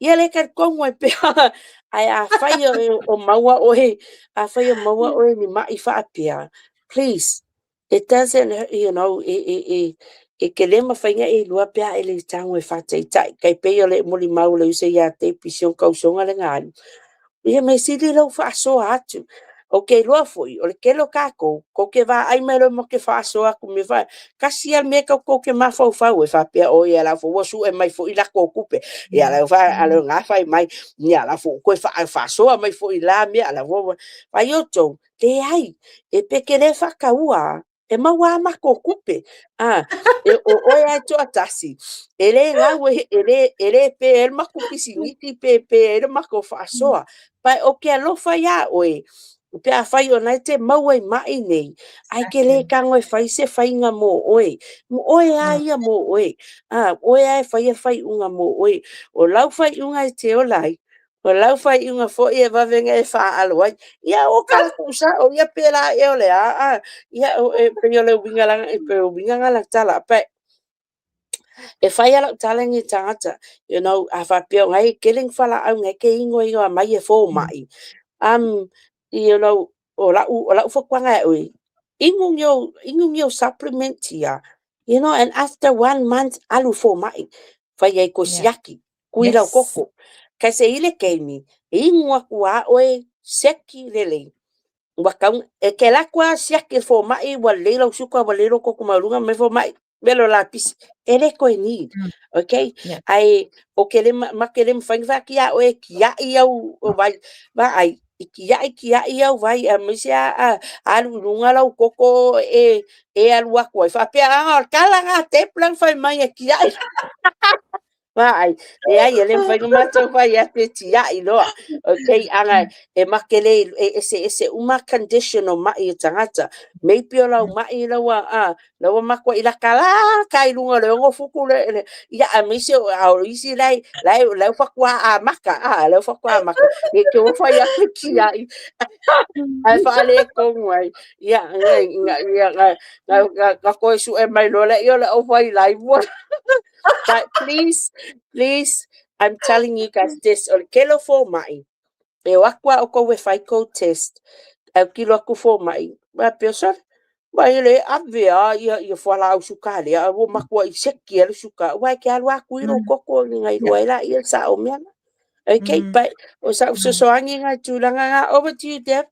ia le talitonu ai pea, ae afai o, o maua oe, afai o maua oe ni ma'i faapea, please, it doesn't, you know, e, e, e, e te le mafai ona e iloa pe a e le tago e faataitai, tai pei o le molimau o le uso ia te pisi o tausoga le na alu. Ia mea sili lou faasoa atu. Ou te iloa foi, o le tele o kākou, kou te vaai mai loa ma te faasoa atu me fa, kasi a le mea tou te mafaufau ai, faapea, oh ia la foi ua sue mai foi latou tupe, ia la fa a le ga fai mai, ia la foi koe faasoa mai foi la mea, la foi, fai outou, leai, e pe te le faataua e maua a matou tupe. A, e, o oe a e toatasi, e le gau e, e le, e le pē ai le matou pisinisi pe pē ai le matou faasoa. But o ke alofa iā oe, pe afai o na e te maua i ma'i nei, ae ke le tago e fai se faiga mo oe. Mo oe a ia mo oe. A, oe a e faia fai'uga mo oe. O lau fai'uga e te ola ai, O lau faaiuga foi e vave ona e faalo ai. Ia o ka latou sa'o ia pēlā ea o le a, a, ia o, e pei o le uiga lana, e pei o uiga na la tala, but e fai a lau tala ni tagata, you know, a faapea o nai e tele ni fualaau nai ke igoigoa mai e fōmaʻi. You know, o la'u, o la'u fautuaga ia oe, inu ni ou, inu ni ou supplement ia, you know, and after one month alu i fōmaʻi, fai ai koe siaki, kui lau koko. Kai se i le keimi, e inu aku a oe, siaki lelei. Ua kau, e ke alu atu a siaki i le fōmaʻi, ua lelei lau suka, ua lelei lou koko maualuga, mai fōmaʻi, mea lapisi, e le toe need, okay? Ae o ke le, ma ke le mafai ona faati ia oe e kiaʻi au vai, vaai, i kiaʻi kiaʻi au vai aemaise a alu i luga lau koko e e alu atu ai faapea a o le tala na a Deb la na fai mai e kiaʻi. Vaai, leai e le mafai ona matou fai atu e tiaʻi loa. Okay, ana e make le e eseese uma condition o maʻi o tagata. Maybe o lau maʻi lau a lau ua matuai lata lata i luga o le 6 futu le, le ia aemaise o a o isi la e la e la e faatoa amata a la e faatoa amata ne i te ua fai atu e tiaʻi ae faaletonu ai. Ia, ia, ia, ia, na, na toe sue mai loa lea o le au fai live. But please, please, I'm telling you guys this, o le tele o fōmaʻi, e o atu a ʻoukou e fai kou test, autilo atu fōmaʻi, faapea, sole, ma e le ave a ia, ia fualaau suka lea, a ua matuai seki ai le suka, aua e te alu atu i lou koko ona iloa ai laia le sa'o o mea na. Okay, but o sa'u fesoasoani lena i tulaga na. Over to you, Deb.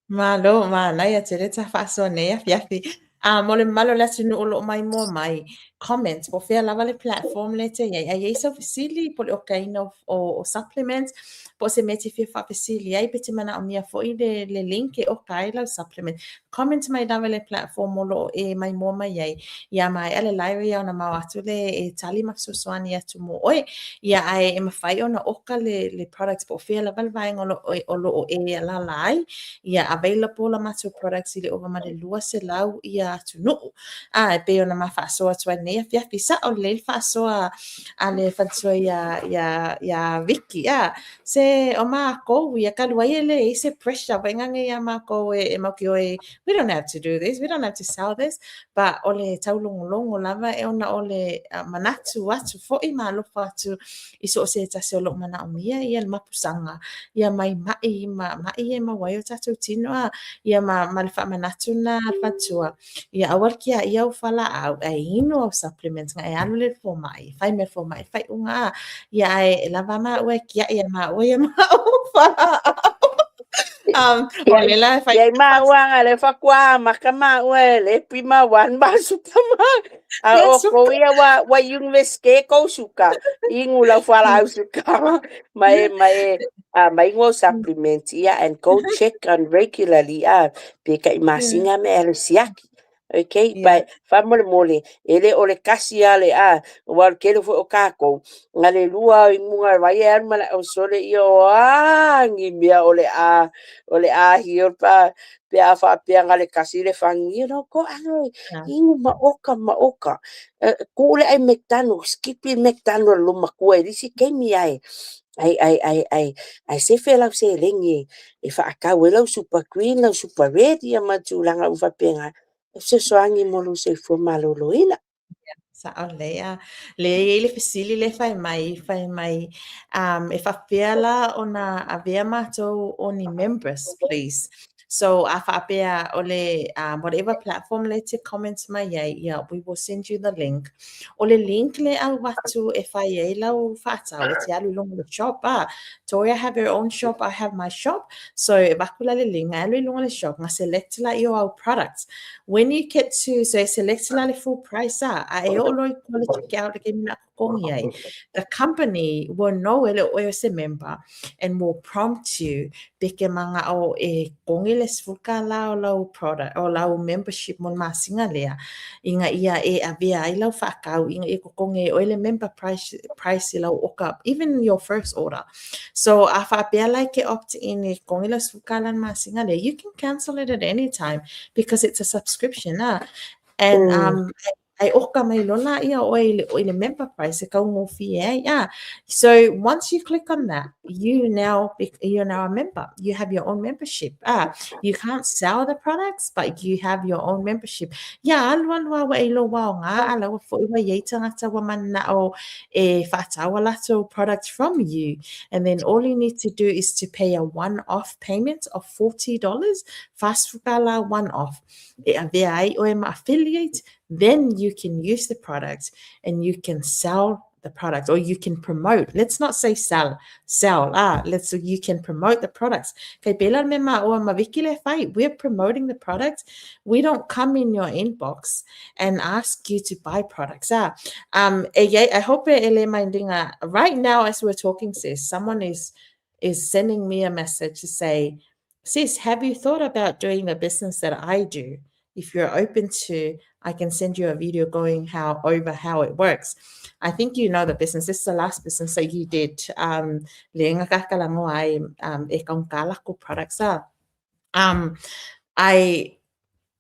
Malo, manaia tele ta faasoa nei afiafi. A mo le mamalu o le atunuu o lo o maimoa mai, Comments, po o fea lava le platform lea e te i ai. A i ai sau fesili po o le okaina o supplements, po o se mea e te fia faafesili ai pe te manaomia foi le link e oka ai lau supplement, comment mai lava i le platform o lo o e maimoa mai ai. Ia maea le live ia ona mao atu lea e tali ma fesoasoani atu mo oe. Ia ae e mafai ona oka le products po o fea lava le vaega o lo o e alaala ai. Ia available a matou products i le ova ma le 200 ia atunuu. A e pei ona ma faasoa atu ai lenei afiafi, sa'o lelei le faasoa a le faletua iā Vicky, a se o mākou ia talu ai e leai se pressure vaeane iā mākou e mautinoa e we don't have to do this, we don't have to sell this, but o le taulogologo lava e ona o le manatu atu foi ma alofa atu i so o se tasi o lo o manaomia ia le mapusaga ia mai maʻi ma maʻi e maua ai o tatou tino a ia ma le faamanatu lena a le faletua. Ia aua le kiaʻi au fualaau, ae inu au supplements na e alu lea i le fomai, fai mai e le fomai le faaiuga a. Ia ae e lava maua e kiaʻi iā maua ia ma fualaau. O le la e fai. Ia i maua nga le fakoa maka maua e le pi ma wan ma suka ma. A o kou ia wa university kou suka. Inu lau fualaau suka. Ma e ma e a ma inu au supplement ia and go check on regularly a pe kai masina me alu siaki. Okay, but faamolemole, e le o le kasi a le a, aua o le tele foi o kākou, na le lua o inuga e vai e alu ma le ausole ia o a ni mea o le a hio pa pe a faapea na le kasi le fanu, ko age, inu ma oka ma oka. Ku le ai McDonald's, skipi McDonald lo makua e lisi taimi ai, ai ai ai ai ai sefe lau seleni e faatau ai lau super green, lau super red ia ma tulaga uma faapena. E fesoasoani mo lou soifua maloloina. Sa'o lelei a. Lea e i ai le fesili lea e fai mai, e faapefea la ona avea matou o ni members, please? So a faapea o le whatever platform le te comment mai ai, ia, we will send you the link. O le link le au atu e fai ai lau faatau, e te alu i luga o le shop a. Toria have her own shop, I have my shop. So e avatu la le link, alu i luga o le shop, na select la i o au products. When you get to, so e select la le full price a, a e oo loa i tua le check out le taimi na totogi ai. The company will know e le o oe o se member and will prompt you pe ke mana'o e totogi le $10 o lau product, o lau membership mo le masina lea, ina ia e avea ai lau faatau, ina ia totogi ai oe le member price i lau oka, even your first order. So a faapea la e ke opt in e totogi lau $10 le masina lea, you can cancel it at any time because it's a subscription a. And ai oka mai loa ia oe i le member price e kaugofie ai a. So once you click on that, you're now a member. You have your own membership. Ah, you can't sell the products, but you have your own membership. Ia alu alu a ua e iloa ua aoga a la ua foi ua i ai tagata ua mana'o e faatau a latou products from you. And then all you need to do is to pay a one-off payment of $40, $40 one-off. E avea ai oe ma affiliate, then you can use the product and you can sell the product or you can promote. Let's not say sell, sell. Ah, let's you can promote the products. Kay pela me ma o ma Vicky le fai. We're promoting the product. We don't come in your inbox and ask you to buy products. Ah, I hope e le mindinga right now as we're talking, sis, someone is sending me a message to say, "Sis, have you thought about doing the business that I do? If you're open to, I can send you a video going how over how it works." I think you know the business. This is the last business that you did. Le ngakakalango ai e kaungkala products ah.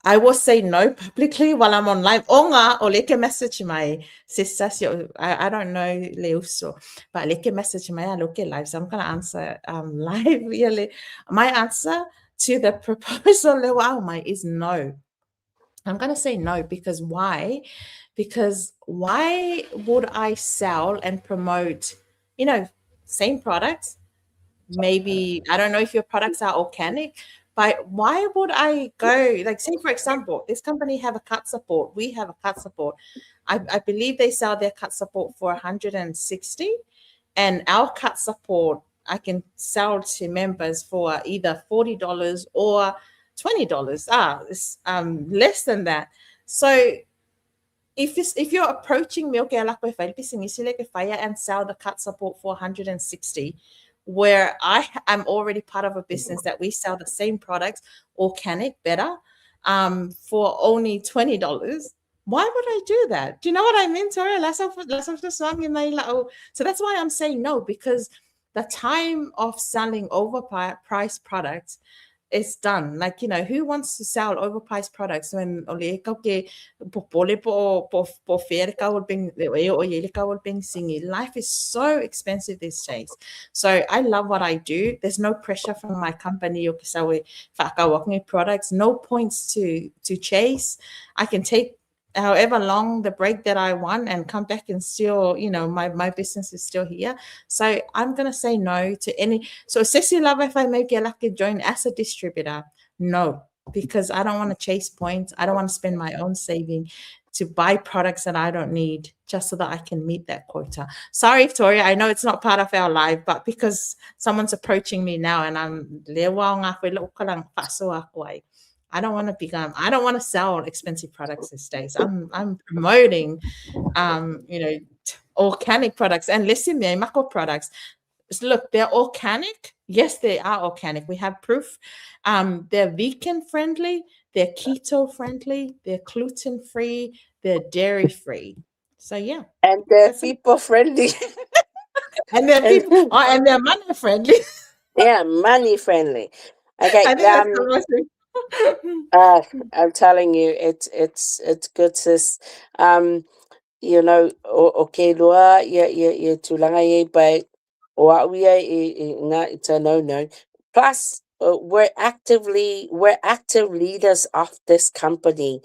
I will say no publicly while I'm on live. Onga o le ke message mai sister I don't know le uso, but le ke message mai a lo ke live, so I'm gonna answer live. Ia my answer to the proposal le wa mai is no. I'm going to say no because why? Because why would I sell and promote, same products? Maybe, I don't know if your products are organic, but why would I go, like, say, for example, this company have a cut support. We have a cut support. I believe they sell their cut support for 160 and our cut support I can sell to members for either $40 or $20. Ah, it's less than that. So If you're approaching me, okay, ala koe whai le pisinisi le ke whaia and sell the cut support for 160, where I am already part of a business that we sell the same products, organic, better, for only $20. Why would I do that? Do you know what I mean, Tori? So that's why I'm saying no, because the time of selling overpriced products is done. Like, you know, who wants to sell overpriced products when o le kau ke popole po fair kau ping o ye kau ping singi. Life is so expensive these days. So I love what I do. There's no pressure from my company o ke sawe whakawakngi products, no points to chase. I can take however long the break that I want and come back and still, you know, my business is still here. So I'm going to say no to any. So Sexy Love, if I make it like join as a distributor, no, because I don't want to chase points. I don't want to spend my own saving to buy products that I don't need just so that I can meet that quota. Sorry, Victoria, I know it's not part of our life, but because someone's approaching me now and I'm I don't want to become, I don't want to sell expensive products these days. I'm promoting, you know, organic products and listen, mako products. Look, they're organic. Yes, they are organic. We have proof. They're vegan friendly. They're keto friendly. They're gluten free. They're dairy free. So yeah. And they're people friendly. And they're people, oh, and they're money friendly. Yeah, money friendly. Okay. I think that's the most I'm telling you, it's good, sis. You know, okay, lua, ia tulaga ia, but o au ia i ngā, it's a no-no. Plus, we're active leaders of this company.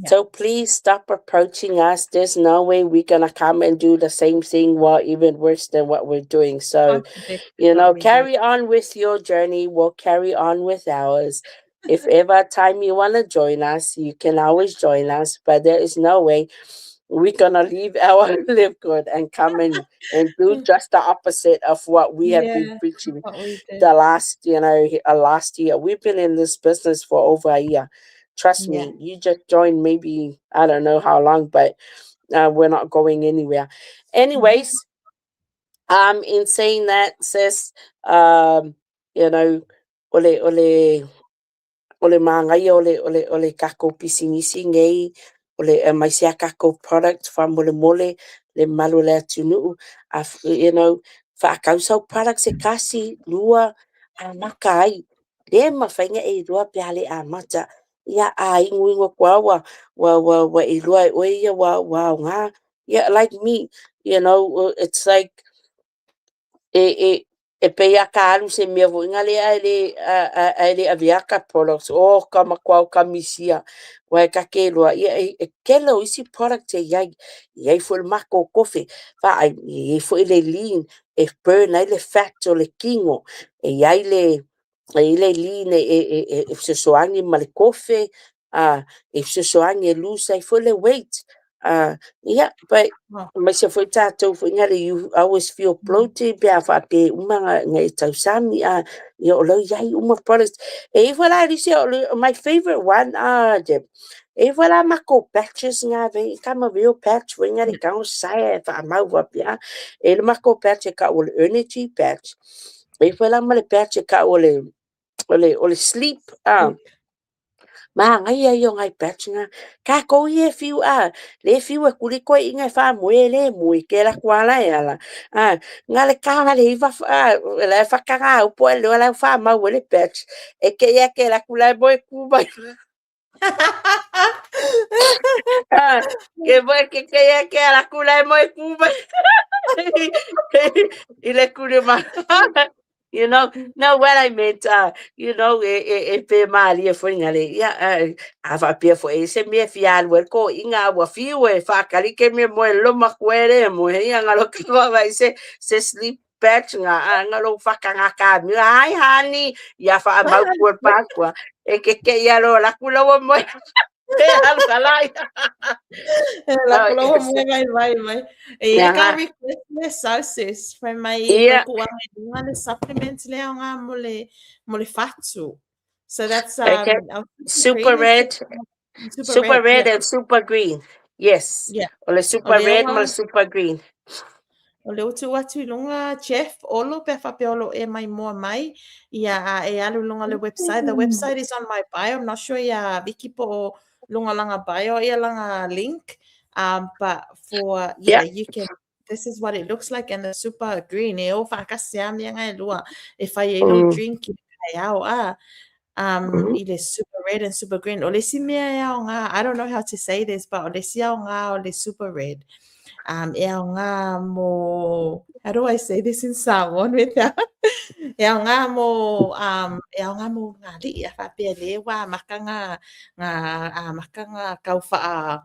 So please stop approaching us. There's no way we're going to come and do the same thing, well, even worse than what we're doing. So, Contradict you what know, we do. carry on with your journey. We'll carry on with ours. If ever time you want to join us, you can always join us, but there is no way we're going to leave our Live Good and come in and do just the opposite of what we have been Yeah, preaching what we do. the last, you know, last year. We've been in this business for over a year. Trust me, you just joined maybe, I don't know how long, but we're not going anywhere. Anyways, in saying that, sis, you know, o le māngai o le kako pisinisi nei, o le mai sea kako product wha mole mole, le malu le atunu'u, a, you know, whaakausau products e kasi, lua, a maka ai. Le mawhainga e lua pe ale a mata. Ia a ingu ingu kua wa i lua e oe ia wa o ngā. Yeah, like me, you know, it's like, e pei a ka alu se mea foi ngale a le a le avea ka products o ka makuau ka misia wa e ka ke loa ia e kele o isi product e iai iai foi le mako kofe fa ai iai foi le lean e burn ai le fat o le kingo e iai le e i le lean e fesoasoani ma le kofe a e fesoasoani e lose ai foi le weight ia but mai se foi tātou foi ngare you always feel bloated pe a whape uma nga e tausami a ia o lau iai uma products e i la lisi o my favorite one a Jeb e i la mako patches nga ve kama real patch foi ngare kau sae wha mau wa pia e le mako patch e ka o le energy patch e i la ma le patch e ka o le sleep a Ma ngai ai o ngai patch nga. Ka ko i e fiu a, le fiu e kuri koe i ngai wha moe le moe ke la kuala e ala. A, nga le ka le iwa a, le whakanga upo e leo la wha mau le patch. E ke ia ke la kula e moe ku mai. A, ke moe ke ia ke la kula e moe ku mai. I le kuri ma. You know, no, what I meant, you know, e pe malia foi ngale, ia, a wha pia foi, e se mea fi alu e ko inga ua fiu e whakari ke me moe loma kuere moe, ia ngalo ka vai se sleep patch nga, a ngalo whakanga ka mi, ai hani, ia wha mau kua pākua, e ke ia lo la kula wa moe, e alu kalai. La kula wa moe mai mai mai. E ia ka request le sauces fai mai ko kuanga le supplements le nga mo le fatu. So that's Okay. our Super green is red, super super red yeah. and super green. Yes. Yeah. O le O super lea red ua ma le super green. O lea ua tuu atu i luga Jeff Olo pe a faapea o lo o e maimoa mai, ia a e alu i luga o le website. The website is on my bio. I'm not sure iā Vicky po o luga o lana bio ia lana link. But for, yeah, you can, this is what it looks like and the super green e o faatasi lava mea na e lua e fai ai lou drink i le taeao a. I le super red and super green. O le isi mea e aoga, I don't know how to say this, but o le isi aoga o le super red, e aoga mo, how do I say this in Samoan without, e aoga mo, e aoga mo ngā ali'i, a faapea lea ua amata ngā, ngā amata ngā tau whaa,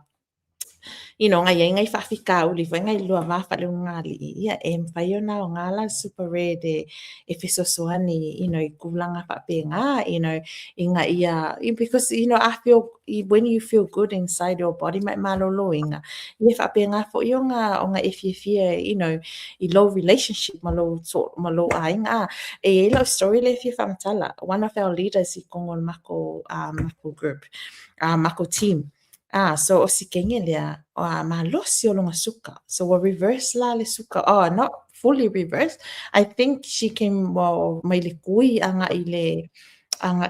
na i ai nai faafitauli foi nai lua va faaleulugalii, ia e mafai ona aoga la le super red e fesoasoani i tulaga faapena ina ia, because I feel when you feel good inside your body ma e malōlōina, ia e faapena foi ona e fiafia i lou relationship ma lou aiga. E i ai lau story lea e fia faamatala, one of our leaders i totonu o le matou group, matou team. Ah, so o si teine lea, ua malosi o lona suka. So ua reverse la le suka, oh, not fully reverse. I think she came, well, mai le tui agai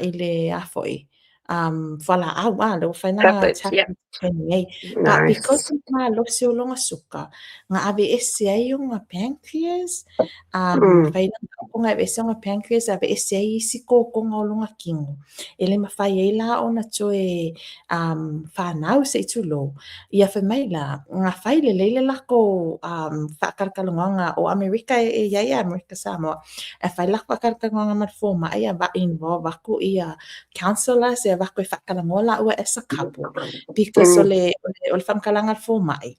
i le a foi, fualaau, lea ua fai lana Tablets, yeah. tablet nei. But because Nice. o malosi o lona suka, na aveese ai ona pancreas, fai lana taotoga e aveese ona pancreas, aveese ai isi totoga o lona kino. E le mafai ai la ona toe whanau se i tulou. Ia fai mai la, nga fai lelei le lako faakalakalanoaga o Amerika e iai ia Amerika Samoa. E fai lako faakalakalanoaga ma le fomai ia va involve aku ia counselors e avatu e faatalanoa laua as a couple. Because o le faamatalaga a le fomai,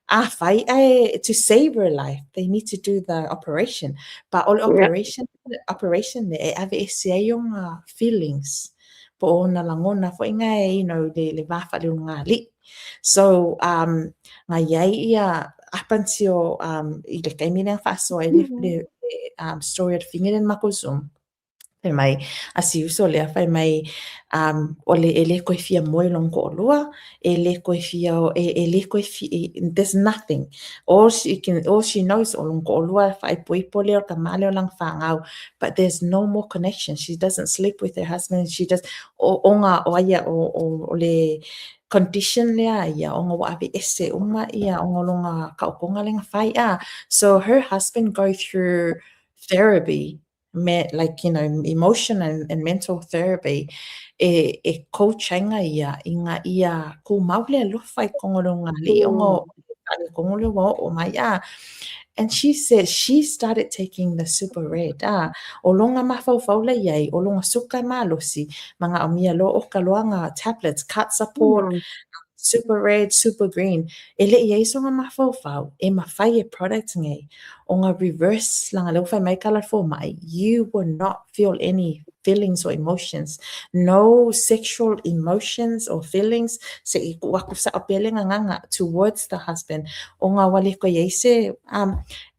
a fai ae to save her life, they need to do the operation. But o le operation le e aveese ai ona feelings po o ona lagona foi na e le va faaleulugalii. So na iai ia up until i le taimi lea na faasoa ai le story o le fafine lea na matou Zoom. Fai mai, a si uso lea, fai mai, o le e le toe fia moe lona toalua, e le toe fia, e le toe fia, there's nothing. All she knows o lona toalua faaipoipo lea o le tama lea o lana fanau, but there's no more connection. She doesn't sleep with her husband. She does, o, ona, o aia, o le condition lea ia, ona ua aveese uma ia, ona o lona taotoga lea na fai a. So her husband go through therapy, me, like, emotion and mental therapy, e coach aiga ia, ina ia tumau le alofa i totonu o le ulugalii, ona o faaletonu lea ua oo mai a. And she said she started taking the super red. Ah, o lona mafaufau la iai, o lona suka e malosi, manaomia loa oka loa nga tablets, cut support, super red, super green. E le i ai sona mafaufau, e mafai e product nei, o nga reverse langa lea ua fai mai tala le fomai, you will not feel any feelings or emotions. No sexual emotions or feelings se i tuu atu sao pea le gagana towards the husband. O ngā wale koe ai se,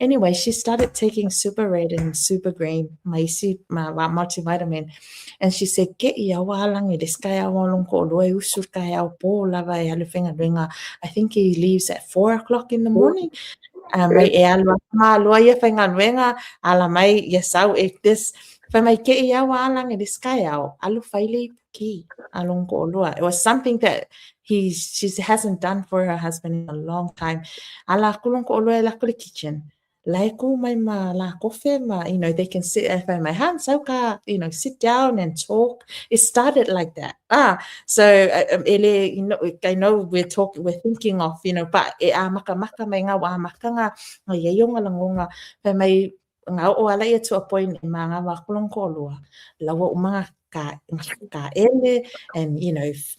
anyway, she started taking super red and super green, ma isi, ma multivitamin. And she said, ke ia ua alagi le isi taeao o lona toalua e usu le taeao pō lava e alu e faigaluega. I think he leaves at 4 o'clock in the morning. Mai e alu atu maloa ia faigaluega, ala mai ia sau e this, fai mai ke ia ua alagi le isi taeao, alu fai le ipuki a lona toalua. It was something that she hasn't done for her husband in a long time. Ala atu lona toalua e alu atu i le kitchen. La e kū mai ma la kofe ma, they can sit and fai mai, han sau ka, sit down and talk. It started like that. Ah, so e le, I know we're talking, we're thinking of, but e a maka maka mai ngā wā maka ngā iei o ngā langonga, fai mai, ngā o ala ia to a point e mā ngā wā lona toalua. La ua uma ngā ka ele and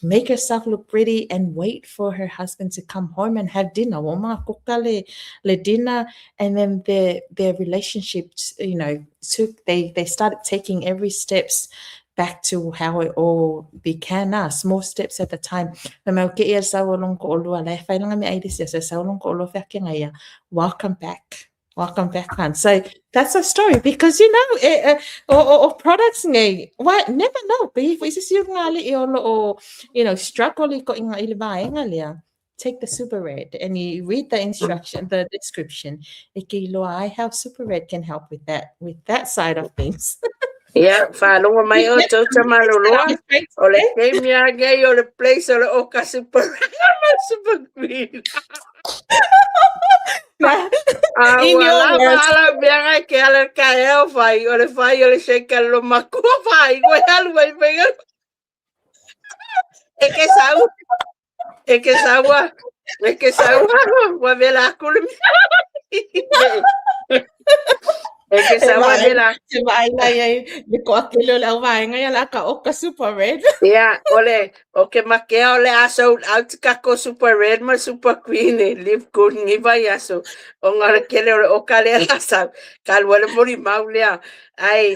make herself look pretty and wait for her husband to come home and have dinner. Ua uma kuka le dinner and then their relationship took they started taking every steps back to how it all began, small steps at a time. Fai mai o ke ia sau o lona toalua la e fai lana mea ai le sia sau lona toalua feake ia, "Welcome back. Welcome back, hon." So that's a story because o products nei, why never know. Pe ifo isi si ngā ali'i o lo o, struggle i ko inga i le vaega lea. Take the Super Red and you read the instruction, the description. E ke iloa ai how Super Red can help with that side of things. Ia, faalogo mai outou tamaloloa, o le taimi lava lenei o le place o le oka Super Red ma Super Green. A In ua your lava words. ala mea ngai ke ala le taeao fai, o le fai o le shake a le matua fai, koe alu ai fai E ke sau, e ke saua, e ke saua, ua vela aku le mea. E ke saua vela. Se vaai lai ai le toatele o le auvaega ia le aka oka Super Red. Ia, o le, o ke makea o le a sold out kako Super Red ma Super Green e Live Good ni vaiaso. Ona o le kele o le oka lea la sau. Ka lua le molimau lea. Ai,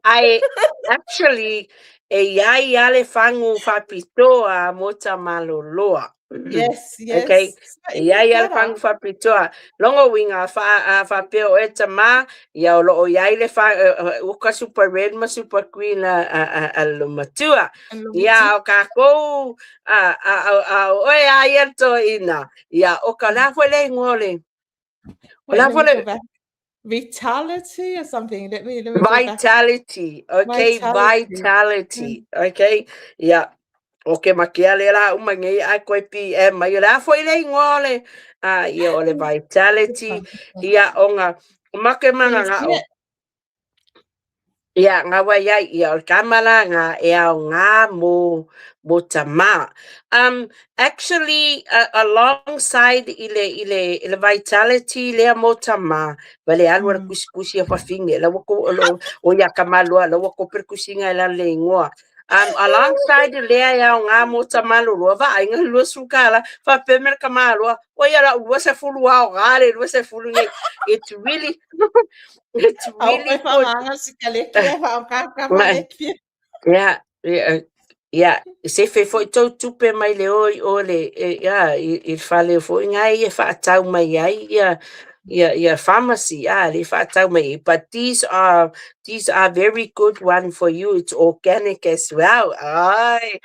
ai, actually, e iai a le fagu faapitoa mo Tamaloloa. Okay. E iai a le fagu faapitoa. Logo uiga a faapea o e tamā, ia o loo iai le fa, uka Super Red ma Super Green a le matua. Ia o kākou, a o oe a ia le toeaina. Ia o ka la foi le ingoa o le, o Wait, la let foi me le go back. Vitality or something. Let me go back. Vitality, okay, Vitality. Vitality, okay. Ia, o ke makea le la uma nei ai koe PM mai o le a foi le ingoa o le, ia o le Vitality, ia o ngā, o make Can mana you ngā see o. it? Ia, ngā wai ai, ia o le kamala ngā e ao ngā mō tamā. Actually, alongside i le, i le, i le Vitality lea mō tamā, va le alu a le kusikusi a fafine, la ua ko, lo, o ia kamaloa, la ua kope le kusinga e la le ingoa. Alongside lea e ao ngā mō tamaloloa, va ai ngā lua sukala, fa peme le kamaloa, o ia la ua se fulu ao ngā le lua se fulu nei. It's really, it's Au really koe good. whaamanga sikaleki e whaakaka Ma, maleki. ia, sefe foi tou tupe mai le o i o le, e, ia, i le fale foi ngai e whaatau mai ai ia, ia pharmacy, le whaatau mai. But these are very good one for you. It's organic as well. Ai.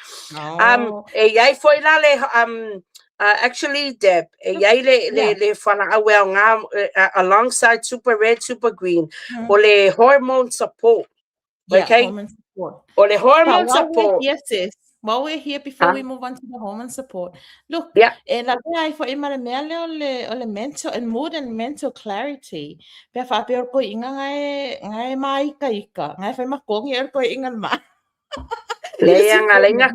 E iai foi la le, actually, Deb, e iai le, le, le whanaau e au ngā, alongside Super Red, Super Green, o le hormone support. Yeah, Okay? hormone support. O le But hormone while we're support. here, sis, while we're here, before Huh? we move on to the hormone support, look, e lawe ai foi ma le mea lea o le mental and more than mental clarity. Pe whaapea o koe inga ngai maika ika, ngai whai makongi o koe inga ma. Le ia ngā lenga,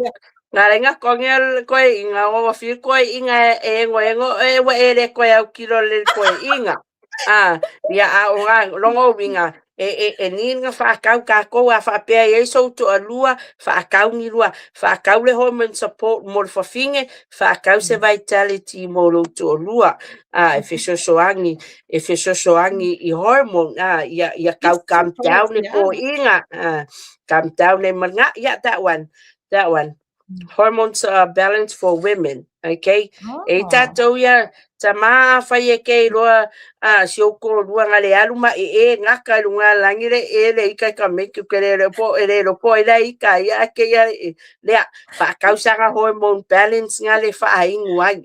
ngā lenga kongi o koe inga, o wa koe inga e engo engo, e wa e le koe au kilo le koe inga. Ah, ia a o ngā longo winga, e ni ngā whaakau kākou a whaapea i so to a lua, whaakau ni lua, whaakau le hormone support mo le whawhinge, whaakau se Vitality mo lo to a lua. Ah, e fesoasoani, e fesoasoani i hormone, ia kau These two calm down products, le ko inga, calm down le manga, yeah, that one, that one. Hormones balance for women, okay? E tātou ia, ta maa whai e kei roa, si o ko rua ngā le alu ma e e ngaka i runga langi le e le ika ka meke ke le le po e le lo po e le ika ia ke ia e, lea whaakausanga hormone balance ngā le whaingu ai,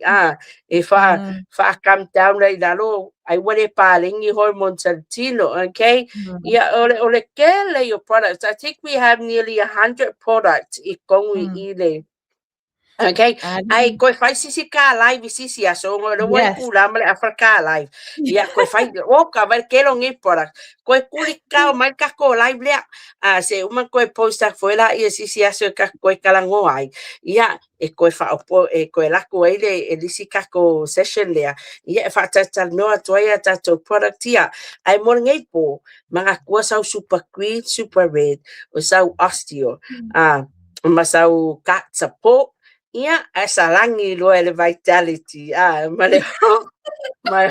e wha, wha calm down le lalo, ai wale pālengi hormones al tino, okay? Ia, o le kele your products. I think we have nearly 100 products i kongi i le. Okay, ai koe whai sisi ka live sisi aso ngo le wai kula ma le Africa live. Ia koe whai o ka vai kelo ngi product. Koe kuli ka o mai ka ko live lea. A se uma koe post a foi la ia sisi aso ka koe kalango ai. Ia e koe whaopo e koe lako ai le e lisi kako session lea. Ia e whaatatal noa atu ai a tātou product ia. Ai mo ngei po, mga kua sau Super Green, Super Red, o sau Osteo. Ma sau gut support. Ia, a sa langi loa e le Vitality. Ah, ma le ma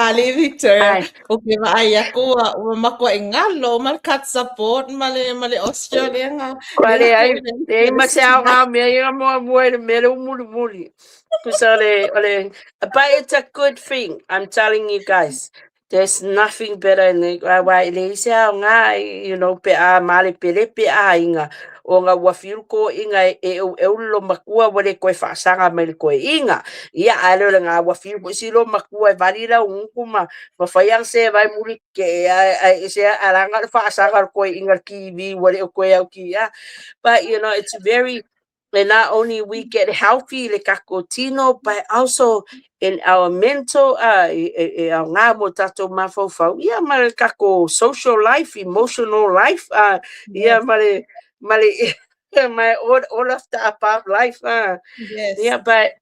Ali Victoria, Ai. o ke vaai aku ua makuaʻi galo ma le gut support ma le osteo lea ga Kua lea le ai, ko le ai ma se ao ngā mea ia mua mua i le mea le umuli muli. Kusa o le, but it's a good thing, I'm telling you guys. There's nothing better in the, wa le ise ao ngā, pe a male pele pe a inga. Ona ua fiu le toeaina e eueu le loomatua ua le toe faasaga mai le toeaina. Ia, ae le o lena ua fiu foi si loomatua e vali le augutu ma fai ana seva e mulitetee ae ese ae la na o le faasaga o le toeaina i le TV ua le o toe autia. But you know, it's very, and not only we get healthy le tatou tino, but also in our mental, e aoga mo tatou mafaufau, ia ma le tatou social life, emotional life, ia ma le my all of the above life. Yeah, but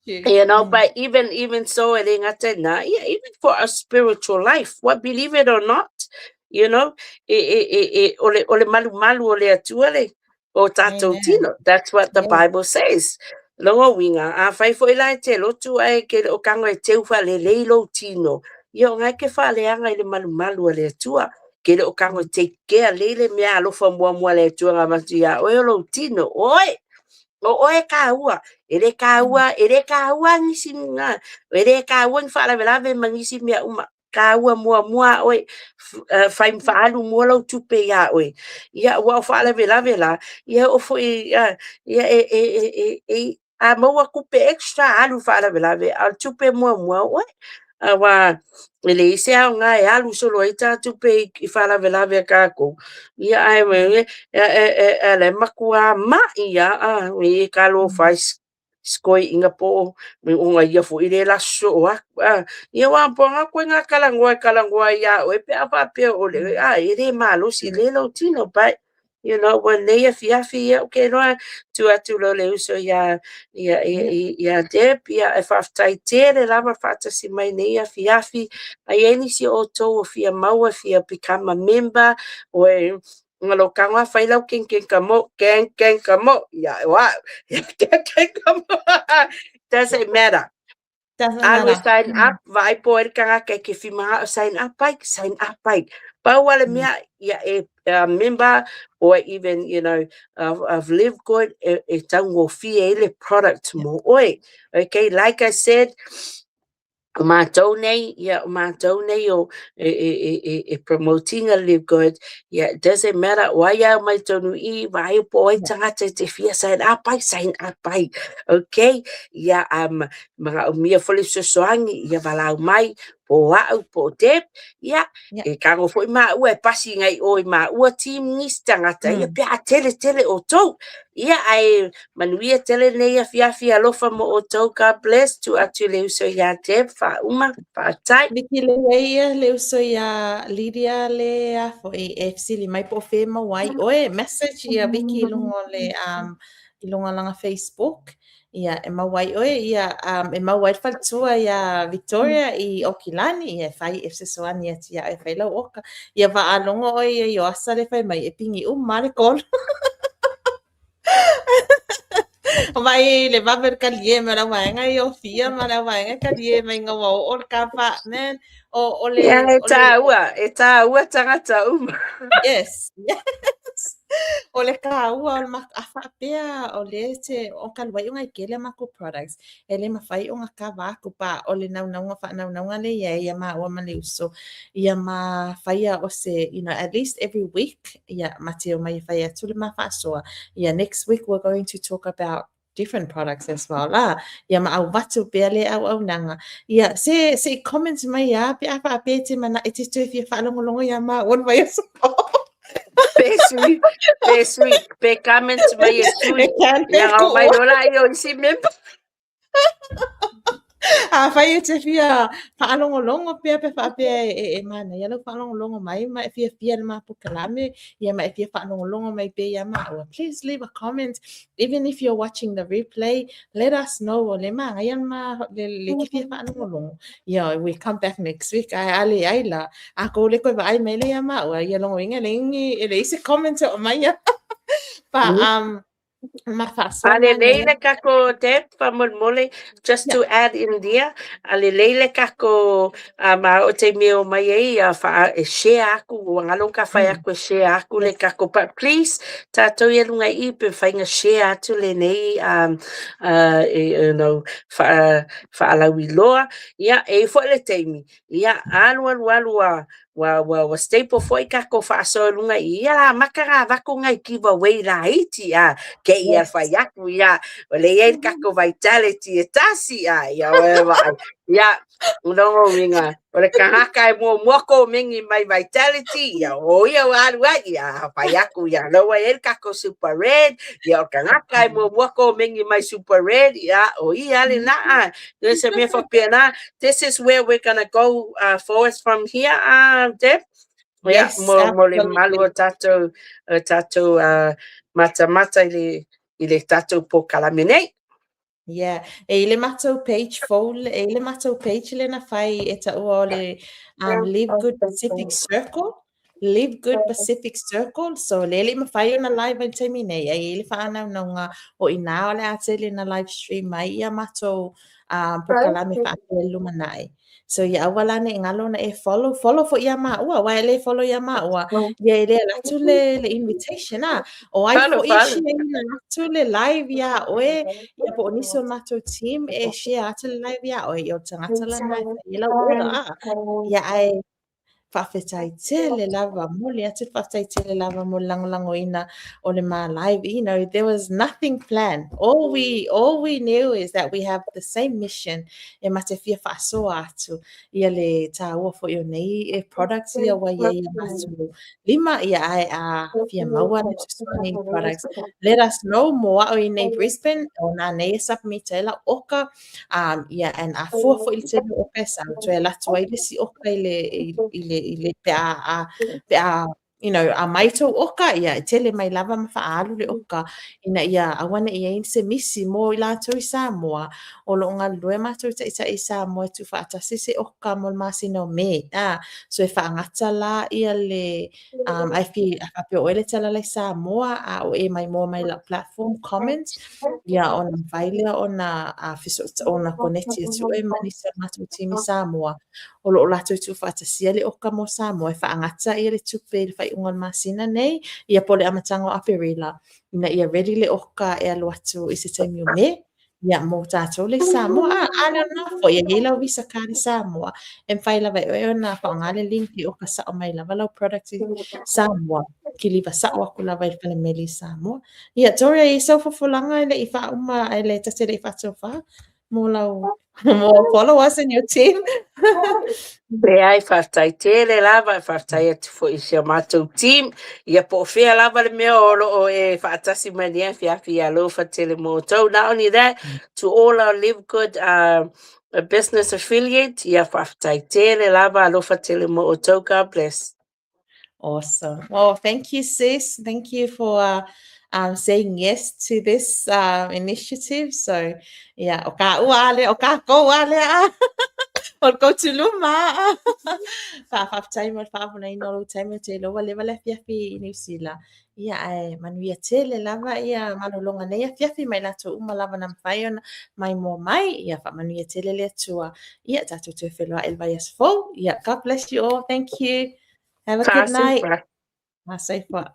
you know, but even so, e le gata na, yeah, even for our spiritual life, what, believe it or not, you know, e o le malumalu o le Atua le o tatou tino. That's what the Bible says. Longa uiga, afai foi la e te lotu ae ke le o tago e teu faalelei lou tino, ia o gae ke faaleaga i le malumalu a le Atua. Ke le o tago e take care lei le mea alofa muamua le Atua na avatu ia oe o lou tino. Oe, o oe kāua, e le kāua, e le kāua nisi nga, e le kāua ni faalavelave ma nisi mea uma. Kāua muamua oe, fai faalu mua lau tupe iā oe. Ia ua o faalavelave la, ia o foi, ia e a maua tupe extra alu faalavelave, a o le tupe muamua oe. Auā e leai se aoga e alu solo ai ta tupe i faalavelave a tatou. Ia ae e le matua mai a e talofa ai si toeaina po o ona ia foi le laso soo atu. Ia ua po nga koe ngā talanoa e talanoa ia oe pe a faapea o le e le malosi le lou tino. But you know, ua nei afiafi ia o ke iloa tu atu lo le uso ia Deb, ia e faafetai tele lava faatasi mai nei afiafi. Ai ai nisi o outou o fia maua fia become a member o e ngalo kanga fai lau ken ken ka mo ken ken ka mo ia wa ken ken ka mo, doesn't matter. Doesn't Alu e matter. sign up, vaai po e le tagata e ke fimagao sign up ai, sign up ai. Pau a le mea ia e member or even, you know, of Live Good e taugofie ai le product mo oe. Okay, like I said, o mātou nei, ia o mātou nei o e promoting a Live Good, ia it doesn't matter o ai au mai tonu i, vaai po ai tagata e te fia sign up ai, sign up ai. Okay, ia manaomia foi le fesoasoani, ia valaau mai, po au, po o Deb, ia, e tago foi maua e pasi ngai o i maua team nisi tagata, ia pe a tele tele outou. Ia ae manuia tele nei afiafi alofa mo outou. God bless. Tu atu le uso ia Deb, faauma, faafetai. Viki le ia le uso ia Lydia le a foi e fesili mai po o fea e maua ai oe, message ia Viki i luga o le i luga o lana Facebook ia e maua ai oe ia e maua ai le faletua ia Victoria i Okilani ia e fai e fesoasoani atu ia e fai lau oka ia vaalogo oe ia i Oasa le fai mai e pigi uma le kolo. O vai le vave le kalie ma le vaega i Ofia ma le vaega kalie mai ngā o o le kapa man o le Ia e o le tāua, e tāua tagata uma. Yes. O le kāua o le a whaapea o le te o ka luai o ngai kele mako products e le mawhai o ngā kawa aku pa o le naunauga wha le ia ia ma ua ma le uso ia ma whaia o se, you know, at least every week ia ma te o mai whai atu le ma whaasoa ia. Next week we're going to talk about different products as well la ia ma au watu pea le au au nanga ia se comment mai ia pe a whaapea te mana e te tui fia whaalongolongo ia ma ua vai aso. Pe sui, pe sui, pe comment mai e sui. E can Ia ngau mai lola i o isi member. A whai e te fia whaalongolongo pea pe whaapea e mana ia lau whaalongolongo mai ma e fia fia le mapu kalame ia ma e fia whaalongolongo mai pe ia maua. Please leave a comment. Even if you're watching the replay, let us know o le ma ngai ma le ke fia whaalongolongo. Ia we come back next week ai ale ai la. A ko le koe vaai mai le ia maua ia longo inga le ingi e le ise comment o mai ia. But ma whaasoa A le lei le kako Deb, whamolmole, just to add in there, a le lei le kako ma o te mea o mai ei, wha, e share aku, ua ngalo ka whai aku e share aku le kako. But please, tātou ia lunga i pe whainga share atu le nei, e, you know, wha, whaalawi loa. Ia, e fo le teimi. Ia, alu alu alu a, Ua, ua, ua stable foi kākou faasoa i luga i ia la maka ga avatu nai giveaway laiti a ke ia fai aku ia o le iai le kākou vitality e tasi a ia oe vaai ia logo uiga o le kanaka e muamua komeni mai vitality ia o ia ua alu ai ia fai aku ia lo ua iai le kākou super red ia o le kanaka e muamua komeni mai super red ia o ia lena a se mea faapena. This is where we're gonna go forward from here, Deb. Yeah, Yes, mo, mo le malu absolutely. o tātou, o tātou matamata i le tātou pōkalame nei. Yeah, e i le matou page fou, e i le matou page le na fai e taua o le Live Good Pacific Circle. Live Good Pacific Circle. So le le mawhai o na live ai taimi nei. Ai i le whaanau na ngā o ina o le a tele na live stream mai ia matou pōkalame whaapea lumanai. So ia aua la ne ngalo na e follow, follow fo ia maua, wa e le follow ia maua. Ia e le atu le invitation a. O ai Follow, fo i follow. share ina atu le live ia oe, ia po o nisi o matou team e share atu le live ia oe, ia o tagata la na e fai i lau order a. Ia ai faafetai tele lava, moli atu le faafetai tele lava mo le lagolagoina o le ma live. There was nothing planned. All we knew is that we have the same mission e ma te fia faasoa atu ia le tāua foi o nei e products ia ua iai ia matou lima ia ae a fia maua le fesoasoani i products. Let us know mo a'o i nei Brisbane o nā nei e submit ai lau oka ia and a fua foi le tele o oka e sau toe alu atu ai le isi oka i le pe a pe a a mai tou oka ia e tele mai lava ma faaalu le oka ina ia aua ne i ai se misi mo i latou i Samoa o loo galulue matou taitai i Samoa e tuufaatasi se oka mo le masina o Me a. So e faagata la ia le ai fi a faapea o oe le talala i Samoa a o e mai moa mai lau platform comment ia ona mafai lea ona a ona koneti atu oe ma nisi o matou team i Samoa o loo latou tuufaatasia le oka mo Samoa e faagata ia le tupe i le faaiuga o le masina nei ia po o le amataga o Aperila ina ia ready le oka e alu atu i se taimi o Me ia mo tātou le i Samoa a a le ona foi e iai lau Visa card i Samoa e mafai lava e oe ona faaaoga le link i oka sao mai lava lau product i Samoa kiliva sao aku lava i le falemeli i Samoa. Ia Tori, ai sau fofolaga e le i faauma ai le tate le i faatofā mo lau mo followers in your team. Leai, faafetai tele lava, faafetai atu foi i si o matou team. Ia po o fea lava le mea o loo e faatasi mai nei afiafi alofa tele mo outou. Not only that, to all our Live Good business affiliate, ia faafetai tele lava alofa tele mo outou. God bless. Awesome. Well, thank you, sis. Thank you for saying yes to this initiative. So, yeah, o ka ua ale, o ka kou ale a. O le kautuluma. Faafetai mo le faavonaina o lou taimi o te iloa ua leva le afiafi i Niu Sila. Ia ae manuia tele lava ia malologa nei afiafi mai latou uma lava na mafai ona mai moa mai. Ia faamanuia tele le Atua. Ia tatou toe feiloai i le vaiaso fou. Ia, God bless you all. Thank you. Have a good night. Fa Ma soifua.